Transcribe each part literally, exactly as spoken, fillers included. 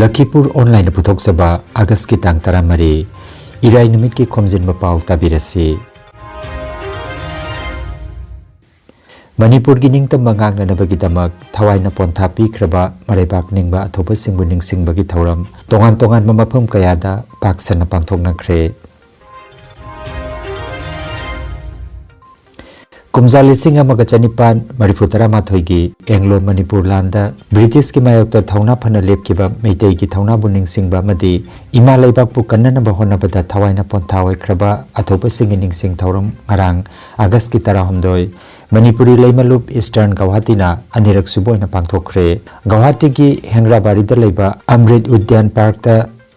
ꯂꯈꯤꯄꯨꯔ ꯑꯣꯟꯂꯥꯏꯟꯅ ꯄꯨꯊꯣꯛꯆꯕ ꯑꯥꯒꯁꯀꯤ ꯇꯥꯡ ꯇꯔꯥꯃꯔꯤ, ꯏꯔꯥꯏ ꯅꯨꯃꯤꯠꯀꯤ ꯈꯣꯝꯖꯤꯟꯕ ꯄꯥꯎ ꯇꯥꯕꯤꯔꯁꯤ꯫ ꯃꯅꯤꯄꯨꯔꯒꯤ ꯅꯤꯡꯇꯝꯕ ꯉꯥꯛꯅꯅꯕꯒꯤꯗꯃꯛ ꯊꯋꯥꯏꯅ ꯄꯣꯟꯊꯥ ꯄꯤꯈ꯭ꯔꯕ ꯃꯔꯩꯕꯥꯛ ꯅꯤꯡꯕ ꯑꯊꯧꯕꯁꯤꯡꯕꯨ ꯅꯤꯡꯁꯤꯡꯕꯒꯤ ꯊꯧꯔꯝ ꯇꯣꯉꯥꯟ ꯇꯣꯉꯥꯟꯕ ꯃꯐꯝ ꯀꯌꯥꯗ ꯄꯥꯛ ꯁꯟꯅ ꯄꯥꯡꯊꯣꯛꯅꯈ꯭ꯔꯦ꯫ ꯀꯨꯝꯖꯥ ꯂꯤꯁꯤꯡ ꯑꯃꯒ ꯆꯅꯤꯄꯥꯟ ꯃꯔꯤꯐꯨ ꯇꯔꯥꯃꯥꯊꯣꯏꯒꯤ ꯑꯦꯡꯂꯣ ꯃꯅꯤꯄꯨꯔ ꯂꯥꯟꯗ ꯕ꯭ꯔꯤꯇꯤꯁꯀꯤ ꯃꯥꯌꯣꯛꯇ ꯊꯧꯅꯥ ꯐꯅ ꯂꯦꯞꯈꯤꯕ ꯃꯩꯇꯩꯒꯤ ꯊꯧꯅꯥꯕꯨ ꯅꯤꯡꯁꯤꯡꯕ ꯑꯃꯗꯤ ꯏꯃꯥ ꯂꯩꯕꯥꯛꯄꯨ ꯀꯟꯅꯅꯕ ꯍꯣꯠꯅꯕꯗ ꯊꯋꯥꯏꯅ ꯄꯣꯟꯊꯥ ꯑꯣꯏꯈ꯭ꯔꯕ ꯑꯊꯧꯕꯁꯤꯡꯒꯤ ꯅꯤꯡꯁꯤꯡ ꯊꯧꯔꯝ ꯉꯔꯥꯡ ꯑꯥꯒꯁꯀꯤ ꯇꯔꯥꯍꯨꯝꯗꯣꯏ ꯃꯅꯤꯄꯨꯔꯤ ꯂꯩꯃꯂꯨꯞ ꯏꯁꯇꯔꯟ ꯒꯧꯍꯥꯇꯤꯅ ꯑꯅꯤꯔꯛ ꯁꯨꯕ ꯑꯣꯏꯅ ꯄꯥꯡꯊꯣꯛꯈ꯭ꯔꯦ꯫ ꯒꯧꯍꯥꯇꯤꯒꯤ ꯍꯦꯡꯔꯥꯕꯥꯔꯤꯗ ꯂꯩꯕ ꯑꯃ꯭ꯔꯤꯠ ꯎꯗ꯭ꯌꯥꯟ ꯄꯥꯔꯛꯇ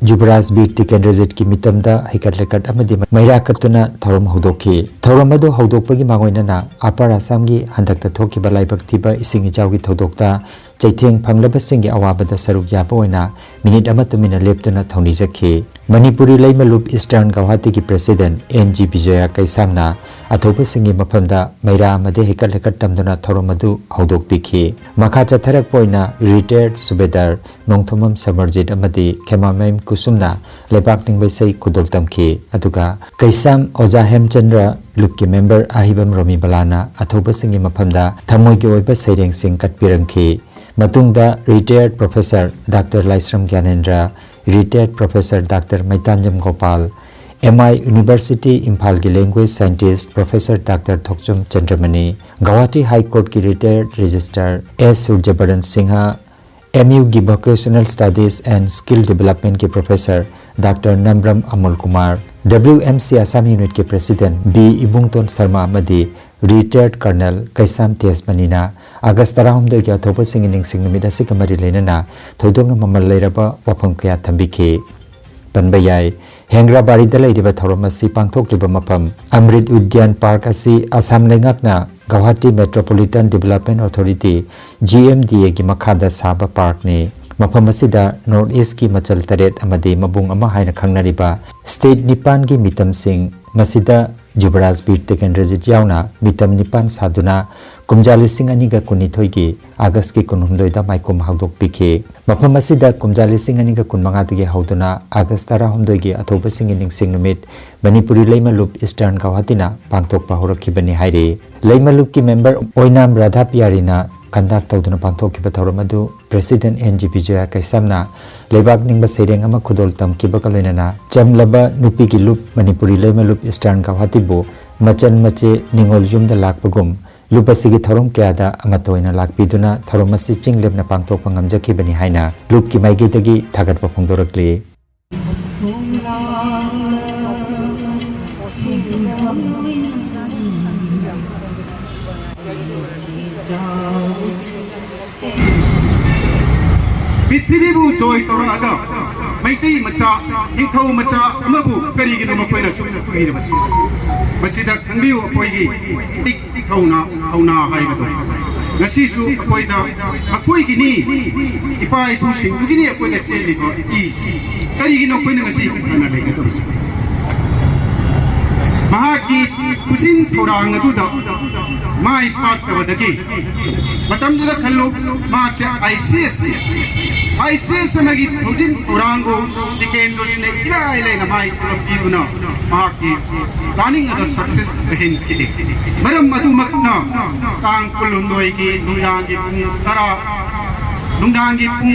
ꯖꯨꯕꯔꯥꯖ ꯕꯤꯔ ꯇꯤꯀꯦꯟꯗ꯭ꯔꯖꯤꯠꯀꯤ ꯃꯤꯇꯝꯗ ꯍꯩꯀꯠ ꯂꯩꯀꯠ ꯑꯃꯗꯤ ꯃꯩꯔꯥ ꯀꯠꯇꯨꯅ ꯊꯧꯔꯝ ꯍꯧꯗꯣꯛꯈꯤ꯫ ꯊꯧꯔꯝ ꯑꯗꯨ ꯍꯧꯗꯣꯛꯄꯒꯤ ꯃꯥꯡꯑꯣꯏꯅꯅ ꯑꯄꯔ ꯑꯁꯥꯝꯒꯤ ꯍꯟꯗꯛꯇ ꯊꯣꯛꯈꯤꯕ ꯂꯥꯏꯕꯛ ꯊꯤꯕ ꯏꯁꯤꯡ ꯏꯆꯥꯎꯒꯤ ꯊꯧꯗꯣꯛꯇ ꯆꯩꯊꯦꯡ ꯐꯪꯂꯕꯁꯤꯡꯒꯤ ꯑꯋꯥꯕꯗ ꯁꯔꯨꯛ ꯌꯥꯕ ꯑꯣꯏꯅ ꯃꯤꯅꯤꯠ ꯑꯃ ꯇꯨꯃꯤꯟꯅ ꯂꯦꯞꯇꯨꯅ ꯊꯧꯅꯤꯖꯈꯤ꯫ ꯃꯅꯤꯄꯨꯔꯤ ꯂꯩꯃꯂꯨꯞ ꯏꯁꯇꯔꯟ ꯒꯧꯍꯥꯇꯤꯒꯤ ꯄ꯭ꯔꯦꯁꯤꯗꯦꯟꯠ ꯑꯦꯟ ꯖꯤ ꯕꯤꯖꯌ ꯀꯩꯁꯥꯝꯅ ꯑꯊꯧꯕꯁꯤꯡꯒꯤ ꯃꯐꯝꯗ ꯃꯩꯔꯥ ꯑꯃꯗꯤ ꯍꯩꯀꯠ ꯂꯩꯀꯠ ꯇꯝꯗꯨꯅ ꯊꯧꯔꯝ ꯑꯗꯨ ꯍꯧꯗꯣꯛꯄꯤꯈꯤ꯫ ꯃꯈꯥ ꯆꯠꯊꯔꯛꯄ ꯑꯣꯏꯅ ꯔꯤꯇꯥꯌꯔꯠ ꯁꯨꯕꯦꯗꯥꯔ ꯅꯣꯡꯊꯣꯝꯕꯝ ꯁꯃꯔꯖꯤꯠ ꯑꯃꯗꯤ ꯈꯦꯃꯥꯃꯌꯨꯝ ꯀꯨꯁꯨꯝꯅ ꯂꯩꯕꯥꯛ ꯅꯤꯡꯕ ꯏꯁꯩ ꯈꯨꯗꯣꯜ ꯇꯝꯈꯤ꯫ ꯑꯗꯨꯒ ꯀꯩꯁꯥꯝ ꯑꯣꯖꯥ ꯍꯦꯝꯆꯟꯗ꯭ꯔ, ꯂꯨꯞꯀꯤ ꯃꯦꯝꯕꯔ ꯑꯍꯤꯕꯝ ꯔꯣꯃꯤꯕꯂꯥꯅ ꯑꯊꯧꯕꯁꯤꯡꯒꯤ ꯃꯐꯝꯗ ꯊꯃꯣꯏꯒꯤ ꯑꯣꯏꯕ ꯁꯩꯔꯦꯡꯁꯤꯡ ꯀꯠꯄꯤꯔꯝꯈꯤ꯫ ꯃꯇꯨꯡꯗ retired professor doctor Laishram Gyanendra, retired professor doctor Meitanjam Gopal, M I university ꯏꯝꯐꯥꯜꯒꯤ language scientist professor doctor Thokchom Chandramani, Guwahati high ꯀꯣꯔꯠꯀꯤ retired registrar S Surjabaran Singh, M ꯌꯨꯒꯤ ꯚꯣꯀꯦꯁꯅꯦꯜ ꯁ꯭ꯇꯗꯤꯁ ꯑꯦꯟꯗ ꯁ꯭ꯀꯤꯜ ꯗꯤꯕꯦꯂꯞꯃꯦꯟꯠꯀꯤ professor doctor Nambram Amul Kumar, W M C Assam ꯌꯨꯅꯤꯠꯀꯤ ꯄ꯭ꯔꯦꯁꯤꯗꯦꯟꯠ ꯕꯤ ꯏꯕꯨꯡꯇꯣꯟ ꯁꯔꯃ ꯑꯃꯗꯤ ꯔꯤꯇꯥꯌꯔꯠ ꯀꯔꯅꯦꯜ ꯀꯩꯁꯥꯝ ꯇꯦꯖꯃꯅꯤꯅ ꯑꯥꯒꯁ ꯇꯔꯥꯍꯨꯝꯗꯣꯏꯒꯤ ꯑꯊꯧꯕꯁꯤꯡꯒꯤ ꯅꯤꯡꯁꯤꯡ ꯅꯨꯃꯤꯠ ꯑꯁꯤꯒ ꯃꯔꯤ ꯂꯩꯅꯅ ꯊꯣꯏꯗꯣꯛꯅ ꯃꯃꯜ ꯂꯩꯔꯕ ꯋꯥꯐꯝ ꯀꯌꯥ ꯊꯝꯕꯤꯈꯤ꯫ ꯄꯟꯕ ꯌꯥꯏ, ꯍꯦꯡꯒ꯭ꯔꯥꯕꯥꯔꯤꯗ ꯂꯩꯔꯤꯕ ꯊꯧꯔꯝ ꯑꯁꯤ ꯄꯥꯡꯊꯣꯛꯂꯤꯕ ꯃꯐꯝ ꯑꯃ꯭ꯔꯤꯠ ꯎꯗ꯭ꯌꯥꯟ ꯄꯥꯔꯛ ꯑꯁꯤ ꯑꯁꯥꯝ ꯂꯩꯉꯥꯛꯅ Guwahati metropolitan development authority, G M D ꯑꯦꯒꯤ ꯃꯈꯥꯗ ꯁꯥꯕ ꯄꯥꯔꯛꯅꯤ꯫ ꯃꯐꯝ ꯑꯁꯤꯗ ꯅꯣꯔꯠ ꯏꯁ꯭ꯠꯀꯤ ꯃꯆꯜ ꯇꯔꯦꯠ ꯑꯃꯗꯤ ꯃꯕꯨꯡ ꯑꯃ ꯍꯥꯏꯅ ꯈꯪꯅꯔꯤꯕ ꯁ꯭ꯇꯦꯠ ꯅꯤꯄꯥꯟꯒꯤ ꯃꯤꯇꯝꯁꯤꯡ, ꯃꯁꯤꯗ ꯖꯨꯕꯔꯥꯖ ꯕꯤꯔ ꯇꯤꯀꯦꯟꯗ꯭ꯔꯖꯤꯠ ꯌꯥꯎꯅ ꯃꯤꯇꯝ ꯅꯤꯄꯥꯟ ꯁꯥꯗꯨꯅ ꯀꯨꯝꯖꯥ ꯂꯤꯁꯤꯡ ꯑꯅꯤꯒ ꯀꯨꯟꯅꯤꯊꯣꯏꯒꯤ ꯑꯥꯒꯁꯀꯤ ꯀꯨꯟꯍꯨꯝꯗꯣꯏꯗ ꯃꯥꯏꯀꯣꯝ ꯍꯧꯗꯣꯛꯄꯤꯈꯤ꯫ ꯃꯐꯝ ꯑꯁꯤꯗ ꯀꯨꯝꯖꯥ ꯂꯤꯁꯤꯡ ꯑꯅꯤꯒ ꯀꯨꯟꯃꯉꯥꯗꯒꯤ ꯍꯧꯗꯨꯅ ꯑꯥꯒꯁ ꯇꯔꯥꯍꯨꯝꯗꯣꯏꯒꯤ ꯑꯊꯧꯕꯁꯤꯡꯒꯤ ꯅꯤꯡꯁꯤꯡ ꯅꯨꯃꯤꯠ ꯃꯅꯤꯄꯨꯔꯤ ꯂꯩꯃꯂꯨꯞ ꯏꯁꯇꯔꯟ ꯒꯧꯍꯥꯇꯤꯅ ꯄꯥꯡꯊꯣꯛꯄ ꯍꯧꯔꯛꯈꯤꯕꯅꯤ ꯍꯥꯏꯔꯤ꯫ ꯂꯩꯃꯂꯨꯞꯀꯤ ꯃꯦꯝꯕꯔ ꯑꯣꯏꯅꯥꯝ ꯔꯥꯙꯥ ꯄꯤꯌꯥꯔꯤꯅ ꯀꯟꯗꯛ ꯇꯧꯗꯨꯅ ꯄꯥꯡꯊꯣꯛꯈꯤꯕ ꯊꯧꯔꯝ ꯑꯗꯨ ꯄ꯭ꯔꯦꯁꯤꯗꯦꯟꯠ ꯑꯦꯟ ꯖꯤ ꯕꯤꯖꯌ ꯀꯩꯁꯥꯝꯅ ꯂꯩꯕꯥꯛ ꯅꯤꯡꯕ ꯁꯩꯔꯦꯡ ꯑꯃ ꯈꯨꯗꯣꯜ ꯇꯝꯈꯤꯕꯒ ꯂꯣꯏꯅꯅ ꯆꯝꯂꯕ ꯅꯨꯄꯤꯒꯤ ꯂꯨꯞ ꯃꯅꯤꯄꯨꯔꯤ ꯂꯩꯃꯂꯨꯞ ꯏꯁꯇꯔꯟ ꯒꯧꯍꯥꯇꯤꯕꯨ ꯃꯆꯟ ꯃꯆꯦ ꯅꯤꯉꯣꯜ ꯌꯨꯝꯗ ꯂꯥꯛꯄꯒꯨꯝ ꯂꯨꯞ ꯑꯁꯤꯒꯤ ꯊꯧꯔꯝ ꯀꯌꯥꯗ ꯑꯃꯠꯇ ꯑꯣꯏꯅ ꯂꯥꯛꯄꯤꯗꯨꯅ ꯊꯧꯔꯝ ꯑꯁꯤ ꯆꯤꯡ ꯂꯦꯞꯅ ꯄꯥꯡꯊꯣꯛꯄ ꯉꯝꯖꯈꯤꯕꯅꯤ ꯍꯥꯏꯅ ꯂꯨꯞꯀꯤ ꯃꯥꯏꯀꯩꯗꯒꯤ ꯊꯥꯒꯠꯄ ꯐꯣꯡꯗꯣꯔꯛꯂꯤ꯫ ꯄ꯭ꯔꯤꯊꯤꯕꯤꯕꯨ ꯖꯣꯏ ꯇꯧꯔꯛꯑꯒ ꯃꯩꯇꯩ ꯃꯆꯥ, ꯅꯤꯡꯊꯧ ꯃꯆꯥ ꯑꯃꯕꯨ ꯀꯔꯤꯒꯤꯅꯣ ꯃꯈꯣꯏꯅ ꯁꯨꯝ ꯐꯨꯏꯔꯤꯕꯁꯤ? ꯃꯁꯤꯗ ꯈꯪꯕꯤꯌꯨ, ꯑꯩꯈꯣꯏꯒꯤ ꯏꯇꯤꯛ ꯊꯧꯅꯥ, ꯊꯧꯅꯥ ꯍꯥꯏꯕꯗꯣ ꯉꯁꯤꯁꯨ ꯑꯩꯈꯣꯏꯗ ꯃꯈꯣꯏꯒꯤꯅꯤ, ꯏꯄꯥ ꯏꯄꯨꯁꯤꯡꯗꯨꯒꯤꯅꯤ ꯑꯩꯈꯣꯏꯗ ꯆꯦꯜꯂꯤꯕ ꯏꯁꯤ꯫ ꯀꯔꯤꯒꯤꯅꯣ ꯑꯩꯈꯣꯏꯅ ꯉꯁꯤ ꯍꯟꯊꯅ ꯂꯩꯒꯗꯕꯁꯤ? ꯃꯍꯥꯛꯀꯤ ꯈꯨꯖꯤꯡ ꯊꯧꯔꯥꯡ ꯑꯗꯨꯗ ꯃꯥꯏ ꯄꯥꯛꯇꯕꯗꯒꯤ ꯃꯇꯝꯗꯨꯗ ꯈꯜꯂꯨ, ꯃꯍꯥꯛꯁꯦ I C S, I C S ꯑꯃꯒꯤ ꯊꯧꯖꯤꯟ ꯊꯧꯔꯥꯡꯕꯨ ꯇꯤꯀꯦꯟꯗ꯭ꯔꯖꯤꯠꯅ ꯏꯔꯥꯏ ꯂꯥꯏꯅ ꯃꯥꯏ ꯄꯤꯕ ꯄꯤꯗꯨꯅ ꯃꯍꯥꯛꯀꯤ planning ꯑꯗꯨ success ꯑꯣꯏꯍꯟꯈꯤꯗꯦ꯫ ꯃꯔꯝ ꯑꯗꯨꯃꯛꯅ ꯇꯥꯡ ꯀꯨꯟꯍꯨꯝꯗꯣꯏꯒꯤ ꯅꯨꯡꯗꯥꯡꯒꯤ ꯄꯨꯡ ꯇꯔꯥ, ꯅꯨꯡꯗꯥꯡꯒꯤ ꯄꯨꯡ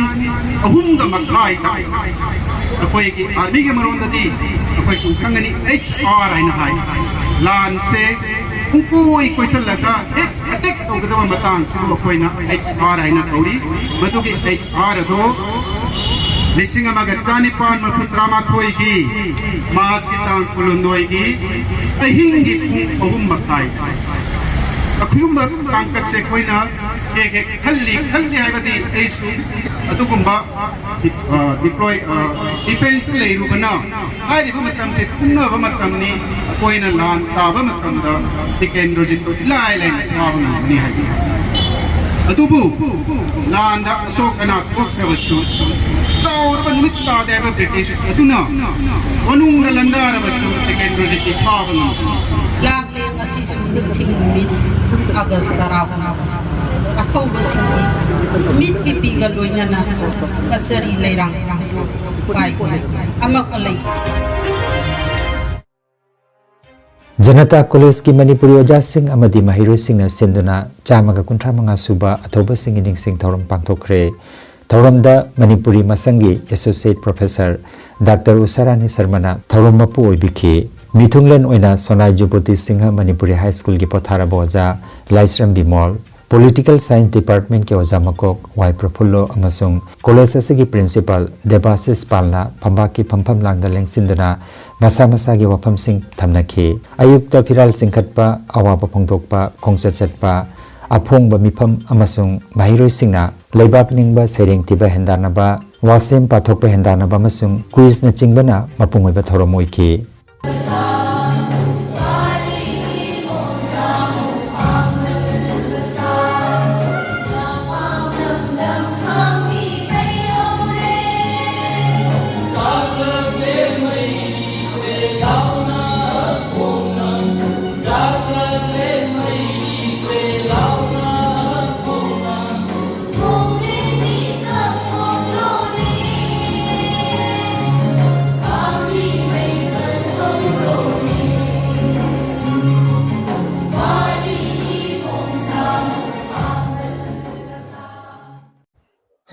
ꯑꯍꯨꯝꯒ ꯃꯈꯥꯏꯗ ꯑꯩꯈꯣꯏꯒꯤ armyꯒꯤ ꯃꯔꯣꯟꯗꯗꯤ ꯑꯩꯈꯣꯏ ꯁꯨꯝ ꯈꯪꯒꯅꯤ, ꯑꯩꯆ ꯑꯥꯔ ꯍꯥꯏꯅ ꯍꯥꯏ꯫ ꯂꯥꯟꯁꯦ ꯄꯨꯡꯀꯣꯏ ꯀꯣꯏꯁꯤꯜꯂꯒ ꯍꯦꯛ attack ꯇꯧꯒꯗꯕ ꯃꯇꯥꯡꯁꯤꯕꯨ ꯑꯩꯈꯣꯏꯅ ꯑꯩꯆ ꯑꯥꯔ ꯍꯥꯏꯅ ꯀꯧꯔꯤ꯫ ꯃꯗꯨꯒꯤ ꯑꯩꯆ ꯑꯥꯔ ꯑꯗꯣ ꯂꯤꯁꯤꯡ ꯑꯃꯒ ꯆꯥꯅꯤꯄꯥꯟ ꯃꯔꯐꯨ ꯇꯔꯥꯃꯥꯊꯣꯏꯒꯤ ꯃꯥꯔꯆꯀꯤ ꯇꯥꯡ ꯀꯨꯟꯍꯨꯝꯗꯣꯏꯒꯤ ꯑꯍꯤꯡꯒꯤ ꯄꯨꯡ ꯑꯍꯨꯝ ꯃꯈꯥꯏ꯫ ꯑꯁꯤꯒꯨꯝꯕ ꯇꯥꯡꯀꯛꯁꯦ ꯑꯩꯈꯣꯏꯅ ꯍꯦꯛ ꯍꯦꯛ ꯈꯜꯂꯤ, ꯈꯜꯂꯤ ꯍꯥꯏꯕꯗꯤ ꯑꯩꯁꯨ ꯑꯗꯨꯒꯨꯝꯕ, ꯑ, deploy, ꯑ, defence ꯂꯩꯔꯨꯕꯅ ꯍꯥꯏꯔꯤꯕ ꯃꯇꯝꯁꯦ ꯇꯨꯝꯅꯕ ꯃꯇꯝꯅꯤ꯫ ꯑꯩꯈꯣꯏꯅ ꯂꯥꯟ ꯇꯥꯕ ꯃꯇꯝꯗ ꯇꯤꯀꯦꯟꯗ꯭ꯔꯖꯤꯠꯇꯨ ꯏꯂꯥꯏ ꯂꯥꯏꯅ ꯐꯥꯕ ꯉꯝꯒꯅꯤ ꯍꯥꯏꯕ꯫ ꯑꯗꯨꯕꯨ ꯂꯥꯟꯗ ꯑꯁꯣꯛ ꯑꯅꯥ ꯊꯣꯛꯈ꯭ꯔꯕꯁꯨ, ꯆꯥꯎꯔꯕ ꯅꯨꯃꯤꯠ ꯇꯥꯗꯦ ꯍꯥꯏꯕ ꯕ꯭ꯔꯤꯇꯤꯁ ꯑꯗꯨꯅ ꯀꯣꯅꯨꯡꯗ ꯂꯥꯟꯗꯥꯔꯕꯁꯨ ꯇꯤꯀꯦꯟꯗ꯭ꯔꯖꯤꯠꯇꯤ ꯐꯥꯕ ꯉꯝꯈꯤ꯫ ꯂꯥꯡꯂꯦꯟ ꯑꯁꯤ ꯅꯤꯡꯁꯤꯡ ꯅꯨꯃꯤꯠ ꯑꯥꯒꯁ ꯇꯔꯥ, ꯑꯊꯧꯕꯁꯤꯡꯒꯤ ꯃꯤꯠ ꯄꯤꯕꯤꯒ ꯂꯣꯏꯅꯅ ꯀꯆꯔꯤ ꯂꯩꯔꯥꯡ ꯄꯥꯏ ꯑꯃ ꯂꯩ꯫ ꯖꯅꯇꯥ ꯀꯣꯂꯦꯖꯀꯤ ꯃꯅꯤꯄꯨꯔꯤ ꯑꯣꯖꯥꯁꯤꯡ ꯑꯃꯗꯤ ꯃꯍꯩꯔꯣꯏꯁꯤꯡꯅ ꯁꯤꯟꯗꯨꯅ ꯆꯥꯝꯃꯒ ꯀꯨꯟꯊ꯭ꯔꯥ ꯃꯉꯥ ꯁꯨꯕ ꯑꯊꯧꯕꯁꯤꯡꯒꯤ ꯅꯤꯡꯁꯤꯡ ꯊꯧꯔꯝ ꯄꯥꯡꯊꯣꯛꯈ꯭ꯔꯦ꯫ ꯊꯧꯔꯝꯗ ꯃꯅꯤꯄꯨꯔꯤ ꯃꯁꯪꯒꯤ ꯑꯦꯁꯣꯁꯤꯌꯦꯠ ꯄ꯭ꯔꯣꯐꯦꯁꯔ ꯗꯥꯛꯇꯔ ꯎꯁꯥꯔꯥꯅꯤ ꯁꯔꯃꯅ ꯊꯧꯔꯝ ꯃꯄꯨ ꯑꯣꯏꯕꯤꯈꯤ꯫ ꯃꯤꯊꯨꯡꯂꯦꯟ ꯑꯣꯏꯅ ꯁꯣꯅꯥꯏ ꯖꯨꯕꯣꯇꯤ ꯁꯤꯡꯍ ꯃꯅꯤꯄꯨꯔꯤ ꯍꯥꯏ ꯁ꯭ꯀꯨꯜꯒꯤ ꯄꯣꯊꯥꯔꯕ ꯑꯣꯖꯥ ꯂꯥꯏꯁ꯭ꯔꯝ ꯕꯤꯃꯣꯜ, ꯄꯣꯂꯤꯇꯤꯀꯦꯜ ꯁꯥꯏꯟꯁ ꯗꯤꯄꯥꯔꯠꯃꯦꯟꯠꯀꯤ ꯑꯣꯖꯥ ꯃꯀꯣꯛ ꯋꯥꯏ ꯄ꯭ꯔꯐꯨꯜꯂꯣ ꯑꯃꯁꯨꯡ ꯀꯣꯂꯦꯖ ꯑꯁꯤꯒꯤ ꯄ꯭ꯔꯤꯟꯁꯤꯄꯥꯜ ꯗꯦꯕꯥꯁꯤꯁ ꯄꯥꯜꯅ ꯐꯝꯕꯥꯛꯀꯤ ꯐꯝꯐꯝ ꯂꯥꯡꯗ ꯂꯦꯡꯁꯤꯟꯗꯨꯅ ꯃꯁꯥ ꯃꯁꯥꯒꯤ ꯋꯥꯐꯝꯁꯤꯡ ꯊꯝꯅꯈꯤ꯫ ꯑꯌꯨꯛꯇ ꯐꯤꯔꯥꯜ ꯆꯤꯡꯈꯠꯄ, ꯑꯋꯥꯕ ꯐꯣꯡꯗꯣꯛꯄ, ꯈꯣꯡꯆꯠ ꯆꯠꯄ, ꯑꯐꯣꯡꯕ ꯃꯤꯐꯝ ꯑꯃꯁꯨꯡ ꯃꯍꯩꯔꯣꯏꯁꯤꯡꯅ ꯂꯩꯕꯥꯛ ꯅꯤꯡꯕ, ꯁꯩꯔꯦꯡ ꯊꯤꯕ ꯍꯦꯟꯗꯥꯟꯅꯕ, ꯋꯥꯁꯦꯝ ꯄꯥꯊꯣꯛꯄ ꯍꯦꯟꯗꯥꯟꯅꯕ ꯑꯃꯁꯨꯡ ꯀ꯭ꯋꯤꯖꯅꯆꯤꯡꯕꯅ ꯃꯄꯨꯡ ꯑꯣꯏꯕ ꯊꯧꯔꯝ ꯑꯣꯏꯈꯤ꯫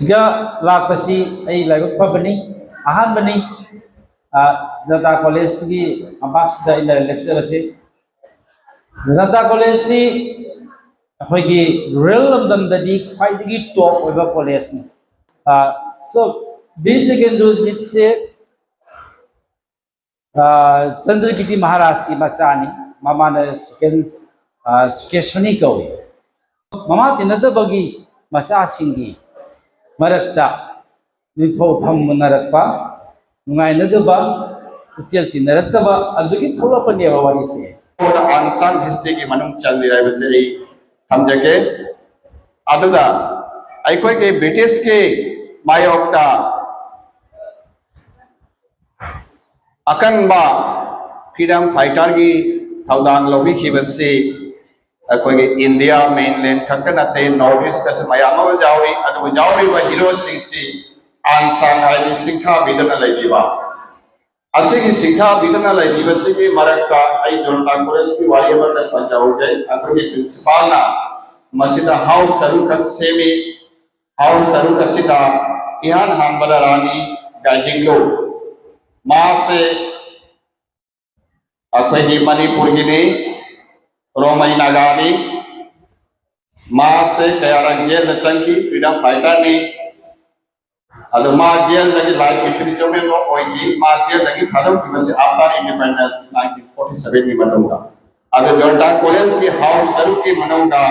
ꯁꯤꯒ ꯂꯥꯛꯄꯁꯤ ꯑꯩ ꯂꯥꯏꯕꯛ ꯐꯕꯅꯤ꯫ ꯑꯍꯥꯟꯕꯅꯤ, ꯑ, ꯖꯅꯇꯥ ꯀꯣꯂꯦꯖꯁꯤꯒꯤ ꯐꯝꯄꯥꯛꯁꯤꯗ ꯑꯩꯅ ꯂꯦꯞꯆꯕꯁꯦ꯫ ꯖꯅꯇꯥ ꯀꯣꯂꯦꯖꯁꯤ ꯑꯩꯈꯣꯏꯒꯤ ꯔꯨꯔꯦꯜ ꯂꯝꯗꯝꯗꯗꯤ ꯈ꯭ꯋꯥꯏꯗꯒꯤ ꯇꯣꯞ ꯑꯣꯏꯕ ꯀꯣꯂꯦꯖꯅꯤ꯫ ꯑ, so, ꯕꯤꯔ ꯇꯤꯀꯦꯟꯗ꯭ꯔꯖꯤꯠꯁꯦ ꯑ, ꯆꯟꯗ꯭ꯔꯀꯤꯔꯇꯤ ꯃꯍꯥꯔꯥꯖꯀꯤ ꯃꯆꯥꯅꯤ꯫ ꯃꯃꯥꯅ ꯁꯨꯀꯦꯟ-, ꯑ, ꯁꯨꯀꯦꯁ꯭ꯋꯔꯅꯤ ꯀꯧꯏ꯫ ꯃꯃꯥ ꯇꯤꯟꯅꯗꯕꯒꯤ ꯃꯆꯥꯁꯤꯡꯒꯤ ꯃꯔꯛꯇ ꯅꯤꯡꯊꯧ ꯐꯝ ꯃꯨꯟꯅꯔꯛꯄ, ꯅꯨꯡꯉꯥꯏꯅꯗꯕ, ꯄꯨꯛꯆꯦꯜ ꯇꯤꯟꯅꯔꯛꯇꯕ ꯑꯗꯨꯒꯤ ꯊꯣꯛꯂꯛꯄꯅꯦꯕ ꯋꯥꯔꯤꯁꯦ꯫ ꯑꯩꯉꯣꯟꯗ unsung historyꯒꯤ ꯃꯅꯨꯡ ꯆꯜꯂꯤ ꯍꯥꯏꯕꯁꯦ ꯑꯩ ꯊꯝꯖꯒꯦ꯫ ꯑꯗꯨꯒ ꯑꯩꯈꯣꯏꯒꯤ ꯕ꯭ꯔꯤꯇꯤꯁꯀꯤ ꯃꯥꯌꯣꯛꯇ ꯑꯀꯟꯕ freedom fighterꯒꯤ ꯊꯧꯗꯥꯡ ꯂꯧꯕꯤꯈꯤꯕꯁꯤ ꯑꯩꯈꯣꯏꯒꯤ ꯏꯟꯗꯤꯌꯥ ꯃꯦꯟꯂꯦꯟ ꯈꯛꯇ ꯅꯠꯇꯦ, ꯅꯣꯔꯠ ꯏꯁꯇꯁꯨ ꯃꯌꯥꯝ ꯑꯃ ꯌꯥꯎꯔꯤ꯫ ꯑꯗꯨꯕꯨ ꯌꯥꯎꯔꯤꯕ ꯍꯤꯔꯣꯁꯤꯡꯁꯤ ꯑꯟꯁꯥꯡ ꯍꯥꯏꯗꯤ ꯁꯤꯡꯊꯥꯕꯤꯗꯨꯅ ꯂꯩꯔꯤꯕ, ꯑꯁꯤꯒꯤ ꯁꯤꯡꯊꯥꯕꯤꯗꯨꯅ ꯂꯩꯔꯤꯕꯁꯤꯒꯤ ꯃꯔꯛꯇ ꯑꯩ ꯖꯣꯟꯇꯥ ꯀꯣꯂꯦꯖꯀꯤ ꯋꯥꯔꯤ ꯑꯃꯇꯪ ꯄꯟꯖꯍꯧꯒꯦ꯫ ꯑꯩꯈꯣꯏꯒꯤ ꯄ꯭ꯔꯤꯟꯁꯤꯄꯥꯜꯅ ꯃꯁꯤꯗ ꯍꯥꯎꯁ ꯇꯔꯨꯛꯈꯛ ꯁꯦꯝꯃꯤ꯫ ꯍꯥꯎꯁ ꯇꯔꯨꯛ ꯑꯁꯤꯗ ꯏꯍꯥꯟ ꯍꯥꯟꯕꯗ ꯔꯥꯅꯤ ꯒꯥꯏꯗꯤꯡꯂꯨ, ꯃꯥꯁꯦ ꯑꯩꯈꯣꯏꯒꯤ ꯃꯅꯤꯄꯨꯔꯒꯤꯅꯤ, ꯔꯣꯃꯩ ꯅꯥꯒꯥꯅꯤ꯫ ꯃꯥꯁꯦ ꯀꯌꯥꯔꯛ ꯖꯦꯜꯗ ꯆꯪꯈꯤ, ꯐ꯭ꯔꯤꯗꯝ ꯐꯥꯏꯇꯔꯅꯤ꯫ ꯑꯗꯣ ꯃꯥ ꯖꯦꯜꯗꯒꯤ life imprisonment ꯑꯣꯏꯈꯤ꯫ ꯃꯥ ꯖꯦꯜꯗꯒꯤ ꯊꯥꯗꯣꯛꯈꯤꯕꯁꯤ after independence nineteen forty seven ꯒꯤ ꯃꯇꯨꯡꯗ꯫ ꯑꯗꯣ ꯖꯣꯟꯇꯥ ꯀꯣꯂꯦꯖꯀꯤ ꯍꯥꯎꯁ ꯇꯔꯨꯛꯀꯤ ꯃꯅꯨꯡꯗ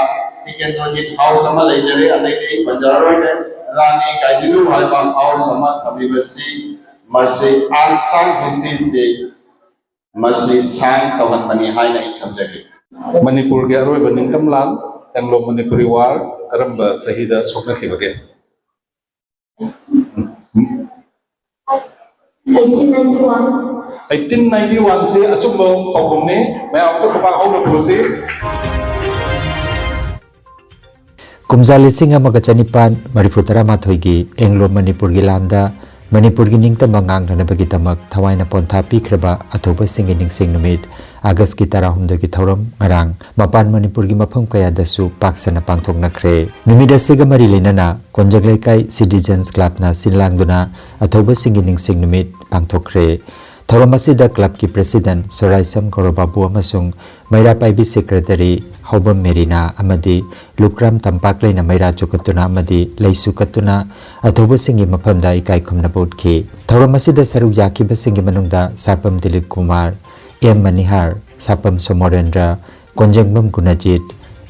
ꯇꯤꯀꯦꯟꯗ꯭ꯔꯖꯤꯠ ꯍꯥꯎꯁ ꯑꯃ ꯂꯩꯖꯔꯦ, ꯑꯇꯩꯗꯤ ꯑꯩ ꯄꯟꯖꯔꯔꯣꯏꯒꯦ꯫ ꯔꯥꯅꯤ ꯒꯥꯏꯗꯤꯂꯨ ꯍꯥꯏꯕ ꯍꯥꯎꯁ ꯑꯃ ꯊꯝꯂꯤꯕꯁꯤ, ꯃꯁꯤ unsung historyꯁꯤ ꯃꯁꯤ ꯁꯥꯡ ꯇꯧꯍꯟꯕꯅꯤ ꯍꯥꯏꯅ ꯑꯩ ꯊꯝꯖꯒꯦ꯫ ꯃꯅꯤꯄꯨꯔꯒꯤ ꯑꯔꯣꯏꯕ ꯅꯤꯡꯇꯝ ꯂꯥꯟ, Anglo Manipuri War, ꯀꯔꯝꯕ ꯆꯍꯤꯗ ꯁꯣꯛꯅꯈꯤꯕꯒꯦ? eighteen ninety one꯫ eighteen ninety one ꯁꯤ ꯑꯆꯨꯝꯕ ꯄꯥꯎꯈꯨꯝꯅꯤ꯫ ꯃꯌꯥꯝ ꯑꯝꯇ ꯈꯨꯄꯥꯛ ꯍꯧꯅ ꯈꯨꯔꯨꯁꯤ꯫ ꯀꯨꯝꯖꯥ ꯂꯤꯁꯤꯡ ꯑꯃꯒ ꯆꯅꯤꯄꯥꯟ ꯃꯔꯤꯐꯨ ꯇꯔꯥꯃꯥꯊꯣꯏꯒꯤ ꯑꯦꯡꯂꯣ ꯃꯅꯤꯄꯨꯔꯒꯤ ꯂꯥꯟꯗ ꯃꯅꯤꯄꯨꯔꯒꯤ ꯅꯤꯡꯇꯝꯕ ꯉꯥꯛꯅꯅꯕꯒꯤꯗꯃꯛ ꯊꯋꯥꯏꯅ ꯄꯣꯟꯊꯥ ꯄꯤꯈ꯭ꯔꯕ ꯑꯊꯧꯕꯁꯤꯡꯒꯤ ꯅꯤꯡꯁꯤꯡ ꯅꯨꯃꯤꯠ ꯑꯥꯒꯁꯀꯤ ꯇꯔꯥꯍꯨꯝꯗꯣꯏꯒꯤ ꯊꯧꯔꯝ ꯉꯔꯥꯡ ꯃꯄꯥꯟ ꯃꯅꯤꯄꯨꯔꯒꯤ ꯃꯐꯝ ꯀꯌꯥꯗꯁꯨ ꯄꯥꯛ ꯁꯟꯅ ꯄꯥꯡꯊꯣꯛꯅꯈ꯭ꯔꯦ꯫ ꯅꯨꯃꯤꯠ ꯑꯁꯤꯒ ꯃꯔꯤ ꯂꯩꯅꯅ ꯀꯣꯟꯖꯪ ꯂꯩꯀꯥꯏ Citizens Clubꯅ ꯁꯤꯟ ꯂꯥꯡꯗꯨꯅ ꯑꯊꯧꯕꯁꯤꯡꯒꯤ ꯅꯤꯡꯁꯤꯡ ꯅꯨꯃꯤꯠ ꯄꯥꯡꯊꯣꯛꯈ꯭ꯔꯦ꯫ ꯊꯧꯔꯝ ꯑꯁꯤꯗ clubꯀꯤ president ꯁꯣꯔꯥꯏꯁꯝ ꯒꯧꯔꯕꯥꯕꯨ ꯑꯃꯁꯨꯡ ꯃꯩꯔꯥ ꯄꯥꯏꯕꯤ secretary ꯍꯧꯕꯝ ꯃꯦꯔꯤꯅꯥ ꯑꯃꯗꯤ ꯂꯨꯀ꯭ꯔꯥꯝ ꯇꯝꯄꯥꯛꯂꯩꯅ ꯃꯩꯔꯥ ꯆꯨꯀꯠꯇꯨꯅ ꯑꯃꯗꯤ ꯂꯩꯁꯨ ꯀꯠꯇꯨꯅ ꯑꯊꯧꯕꯁꯤꯡꯒꯤ ꯃꯐꯝꯗ ꯏꯀꯥꯏ ꯈꯨꯝꯅꯕ ꯎꯠꯈꯤ꯫ ꯊꯧꯔꯝ ꯑꯁꯤꯗ ꯁꯔꯨꯛ ꯌꯥꯈꯤꯕꯁꯤꯡꯒꯤ ꯃꯅꯨꯡꯗ ꯁꯥꯄꯝ ꯗꯤꯂꯤꯞ ꯀꯨꯃꯥꯔ, ꯑꯦꯝ ꯃꯅꯤꯍꯥꯔ, ꯁꯥꯄꯝ ꯁꯣꯃꯣꯔꯦꯟꯗ꯭ꯔ, ꯀꯣꯟꯖꯦꯡꯕꯝ ꯒꯨꯅꯖꯤꯠ,